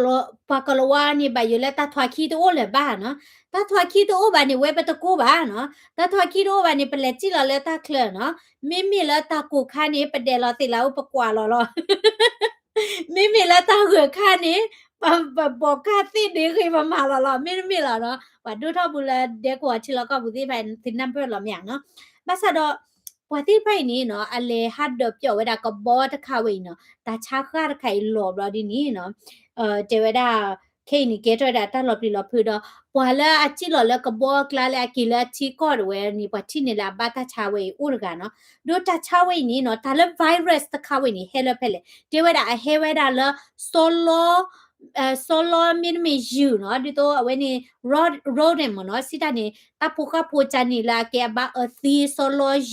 လီၤဝါန့ၣ် ဘၣ်ယိၣ်လၢတၢ်ထွါခံတအိၣ်လၢၤဘၣ်နီၤ, တၢ်ထွါခံတအိၣ်ဘၣ်န့ၣ် ဝဲပတကိးဘၣ်နီၤ, တၢ်ထွါခံတအိၣ်ဘၣ်န့ၣ် ပလဲၤစံၣ်လီၤလၢတၢ်ချၢနီၤ, မ့မ့ၢ်လၢတၢ်ကိၢ်ခါန့ၣ် ပဒဲးလီၤသ့ၣ်လၢအိၣ်ပကွၢ်လီၤလီၤ မ့မ့ၢ်လၢတၢ်ဂၢၢ်ခါန့ၣ် ပဘီးကၢ်သ့ၣ်ဒ့ဂ့ၤပမၤလီၤလီၤ, မ့တမ့ၢ်လီၤနီၤ, ပှၤဒိၣ်ထီၣ်ဘူးလၢဒဲကဝီၤထံလီၢ်ကီၢ်ပူၤသ့ၣ်တဖၣ် သုနၢ်ပၢၢ်လီၤမ့ၢ်ဧါနီၤ, ဘၣ်ဆၣ်ဒီး ပှၤသ့ၣ်တဖၣ်အံၤန့ၣ်နီၤ အလဲၤဟးဒိးပျီၣ်ဝဲဒၣ်ကဘီတခါဝဲအံၤနီၤ, တၢ်ဆါဃၣ်တခါအံၤလီၤဘျီဒ်န့ၣ်နီၤ, တဲဝဲဒၣ် ခဲအံၤန့ၣ် ကဲထီၣ်ဝဲဒၣ်တၢ်လီၤပျံၤလီၤဖုးဒီး ပှၤလၢအစံၣ်လီၤလၢကဘီအကျါလၢအက့ၤလၢအထံကီၢ်တဝဲန့ၣ် ပှၤထံၣ်န့ၢ်လၢအဘၣ်တၢ်ဆါဝဲအံၤအိၣ်တဂၤနီၤ, ဒီးတၢ်ဆါဝဲအံၤန့ၣ်နီၤ တၢ်လၢ virus တခါဝဲန့ၣ် ဟဲလၢဖဲလဲၣ်, တဲဝဲဒၣ်အဟဲဝဲဒၣ်လၢ စီလီ စီလီမ့တမ့ၢ်ယုၢ်နီၤ, ဒ်သိးအဝဲန့ၣ် rodent မ့ၢ်နီၤ, စံးတၢ်န့ၣ် တၢ်ဖိဃၣ်ဖိကၢ်န့ၣ်လၢအကဲအဘၣ်အၢသံစီလီ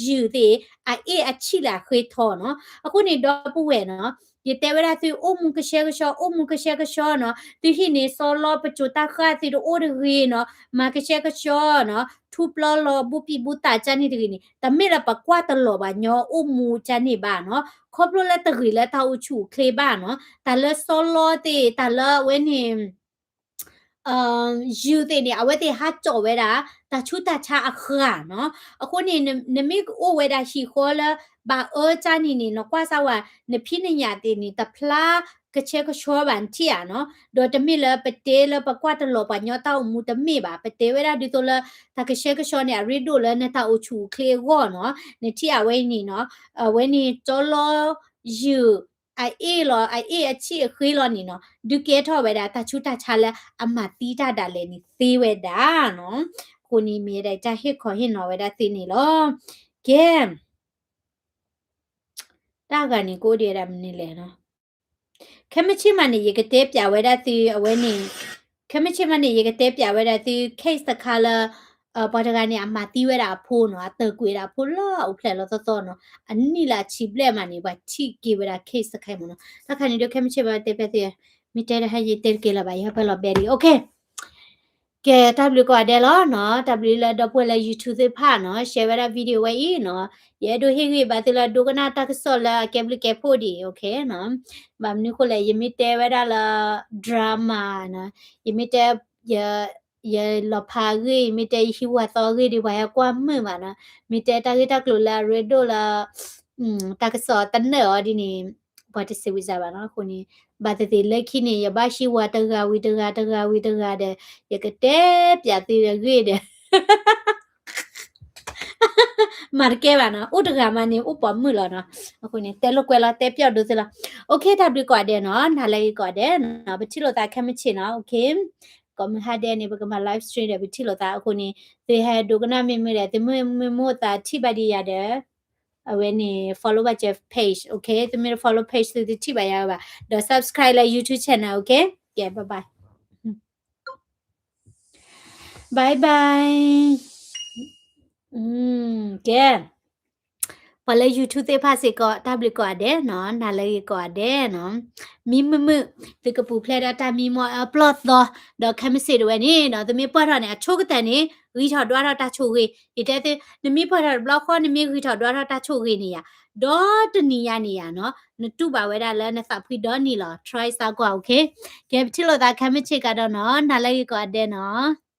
ယုၢ်သ့ၣ် အအ့ၣ်အဆံၣ်လၢအဃ့ထီနီၤ, အဃိန့ၣ်ဒီပုၢ်ဝဲၢ်နီၤ, ယတဲဝဲဒၣ်သုအိၣ်မူကဆှဲကဆှီ အိၣ်မူကဆှဲကဆှီနီၤ, သုဟံၣ်န့ၣ်စီလီပစိၤတၢ်ဃၣ်သ့ၣ်တအိၣ်တဂ့ၤနီၤ, မၤကဆှဲကဆှီနီၤ, ထူပျီလီၤဘူးပံာ်ဘူးသးကၢ်န့ၣ်တဂ့ၤန့ၣ် တမ့ၢ်လၢပကွၢ်တလီၤပှၤညီအိၣ်မူကၢ်န့ၣ်ဘၣ်နီၤ, ခီဖျိလၢတဂ့ၤလၢတၢ်အိၣ်ဆူၣ်အိၣ်ချ့ဘၣ်နီၤ, တၢ်လၢစီလီသ့ၣ် တၢ်လၢအဝဲန့ၣ် ယုၢ်သ့ၣ်န့ၣ် အဝဲသ့ၣ်ဟးကၠီၣ်ဝဲဒၣ် တၢ်ဆူးတၢ်ဆါအဃၢ်နီၤ, အဃိန့ၣ် နမ့ၢ်အိၣ်ဝဲဒၣ်ဟံၣ်ဃီလၢ ဘၣ်အၢကၢ်န့ၣ်န့ၣ် နကွၢ်စၢ်ဝဲ နဖံးနညၣ်သ့ၣ်န့ၣ် တဖျါကဆှဲကဆှီဘၣ် နထံၣ်ဧါနီၤ, ဒီးတမ့ၢ်လၢပတဲလၢပကွၢ်တလီၤပှၤညီတၢ်အိၣ်မူတမ့ၢ်ဘၣ်, ပတဲဝဲဒၣ်ဒ်သိးလၢ တၢ်ကဆှဲကဆှီန့ၣ် အရ့ဒိၣ်လၢနတၢ်အိၣ်ဆူၣ်အိၣ်ချ့အဂီၢ်နီၤ, နထံၣ်အဝဲအံၤန့ၣ်နီၤ, အဝဲန့ၣ် စီလီယုၢ် အအ့ၣ်လီၤ အအ့ၣ်အဆံၣ်အဃ့လီၤန့ၣ်နီၤ, ဒုးကဲထီၣ်ဝဲဒၣ် တၢ်ဆူးတၢ်ဆါလၢအမၤသံတၢ်ဒၣ်လဲာ်န့ၣ်သ့ဝဲဒၣ်နီၤ, အဃိန့ၣ်မ့ၢ်ဝဲဒၣ်တၢ်ဟ့ၣ်ခီဟ့ၣ်နီၤဝဲဒၣ်သ့န့ၣ်လီၤ, ကဲ တၢ်ဂၤန့ၣ်ကအိၣ်ဒံးဝဲဒၣ်မနုၤလဲၣ်နီၤ, ခဲမုၢ်ဆ့ၣ်မးန့ၣ် ယကတဲပျးဝဲဒၣ်သု အဝဲန့ၣ်, ခဲမုၢ်ဆ့ၣ်မးန့ၣ် ယကတဲပျးဝဲဒၣ်သု case တခါလၢ ပှၤတဂၤန့ၣ် အမၤသံဝဲဒၣ်အဖိနီၤ, အတၢၢ်ကွံာ်ဝဲဒၣ်အဖိလၢအအိၣ်ဖျဲၣ်လီၤသီသီနီၤ, အနံၣ်လၢအဆံဘျဲၣ်မးန့ၣ် ပှၤထံၣ်က့ၤဝဲဒၣ် case တခါအံၤမးနီၤ, တၢ်ခါန့ၣ်ဒုး ခဲမုၢ်ဆ့ၣ်မးတဲပျးသု, မ့ၢ်တဲတဟါယတဲတက့ၤလၢၤဘၣ် ယဟဲဖဲလီၤဘဲဒံး, OK ကဲ တၢ်ဘျုးကိးဂၤဒဲးလီၤနီၤ, တၢ်ဘျုးလၢဒီပုၢ်ဝဲၢ်လၢ YouTube သ့ၣ်တဖၣ်နီၤ, share ဝဲဒၣ် video ဝဲအံၤနီၤ, ယအဲၣ်ဒိးဟ့ၣ်ဂံၢ်ဘါသုလၢဒိကနၣ်တၢ်ကစီၣ်လၢအကဲဘျုးကဲဖှိၣ်ဒံး, OK နီၤ, ဘၣ်မနုၤဃိလဲၣ် ယမ့ၢ်တဲဝဲဒၣ်လၢ drama နီၤ, ယမ့ၢ်တဲ ယ ယလီၤဖးအဂ့ၢ် ယမ့ၢ်တဲယဟံးဝၤသီအဂ့ၢ်ဒီး ပှၤဟဲကွၢ်မုာ်ဘၣ်နီၤ, မ့ၢ်တဲတၢ်ဂ့ၢ်တၢ်ကျိၤလၢအရ့ဒိၣ်လၢ တၢ်ကစီၣ်တနၢၣ်အီၤဒ်န့ၣ် ပှၤတစံးဝံၤစၢ်ဘၣ်နီၤ, အဃိန့ၣ် ဘၣ်သ့ၣ်သ့ၣ်လၢခံန့ၣ် ယဘၣ်ဟံးဝၤတဂၤဝံၤတဂၤ တဂၤဝံၤတဂၤဒီး ယကတဲပျးသုအဂ့ၢ်ဒီး မၤတကဲဘၣ်နီၤ, အိၣ်တဂၤမးန့ၣ် အိၣ်ပိာ်မုၣ်လီၤနီၤ, အဃိန့ၣ် တဲလိာ်ကွဲလီၤ တဲပျီၣ်ဒိသ့လီၤ, OK တၢ်ဘျုးကိးဂၤဒဲးနီၤ, နၤလၢအံၤကိးဂၤဒဲးနီၤ, ပထံၣ်လိာ်သးခဲမုၢ်ဆ့ၣ်နီၤ, OK ကိးမုၢ်ဟါဒဲးန့ၣ် ပကမၤ live stream ဒီး ပထံၣ်လိာ်သး, အဃိန့ၣ် သုဟဲဒိကနၣ်မ့ၢ်မုာ်ဒီး သုမ့ၢ်မိၣ်သးထံၣ်ဘၣ်ဒံးယၤဒီး အဝဲန့ၣ် follow ဘၣ်ကဲ page, OK သုမ့ၢ်တ follow page သုတထံၣ်ဘၣ်ယၤဘၣ်, ဒီး subscribe လၢ YouTube channel, OK ကဲ bye bye. bye bye ကဲ ပှၤလၢ YouTube သ့ၣ်တဖၣ်စ့ၢ်ကီး တၢ်ဘျုးကိးဂၤဒဲးနီၤ, နၤလၢအဂ့ၤကိးဂၤဒဲးနီၤ. မံမုာ်မုာ် သုကပူၤဖျဲးဒီးတၢ်မံမီၢ်အပျီၢ်သီ, ဒီးခဲမုၢ်ဆ့ၣ်ဒၣ်ဝဲန့ၣ်နီၤ သုမ့ၢ်ပှၢ်ထီၣ်န့ၣ် အဆိကတၢၢ်န့ၣ် ဂံၢ်ထီၣ်ဒွးထီၣ်တၢ်ဆိၣ်ဂ့ၤ, ယတဲသု နမ့ၢ်ပှၢ်ထီၣ်တဘျီဃီ နမ့ၢ်ဂံၢ်ထီၣ်ဒွးထီၣ်တၢ်ဆိၣ်ဂ့ၤန့ၣ်ယါ, ဒီးတနံၤညါန့ၣ်ယါနီၤ နတူၢ်ဘၣ်ဝဲဒၣ်လၢနသးဖှံဒီနံၤလီၤ try စၢ်ကွၢ် okay. ကဲ ပထံၣ်လိာ်သးခဲမုၢ်ဆ့ၣ်ကဒီးနီၤ, နၤလၢအဂ့ၤကိးဂၤဒဲးနီၤ.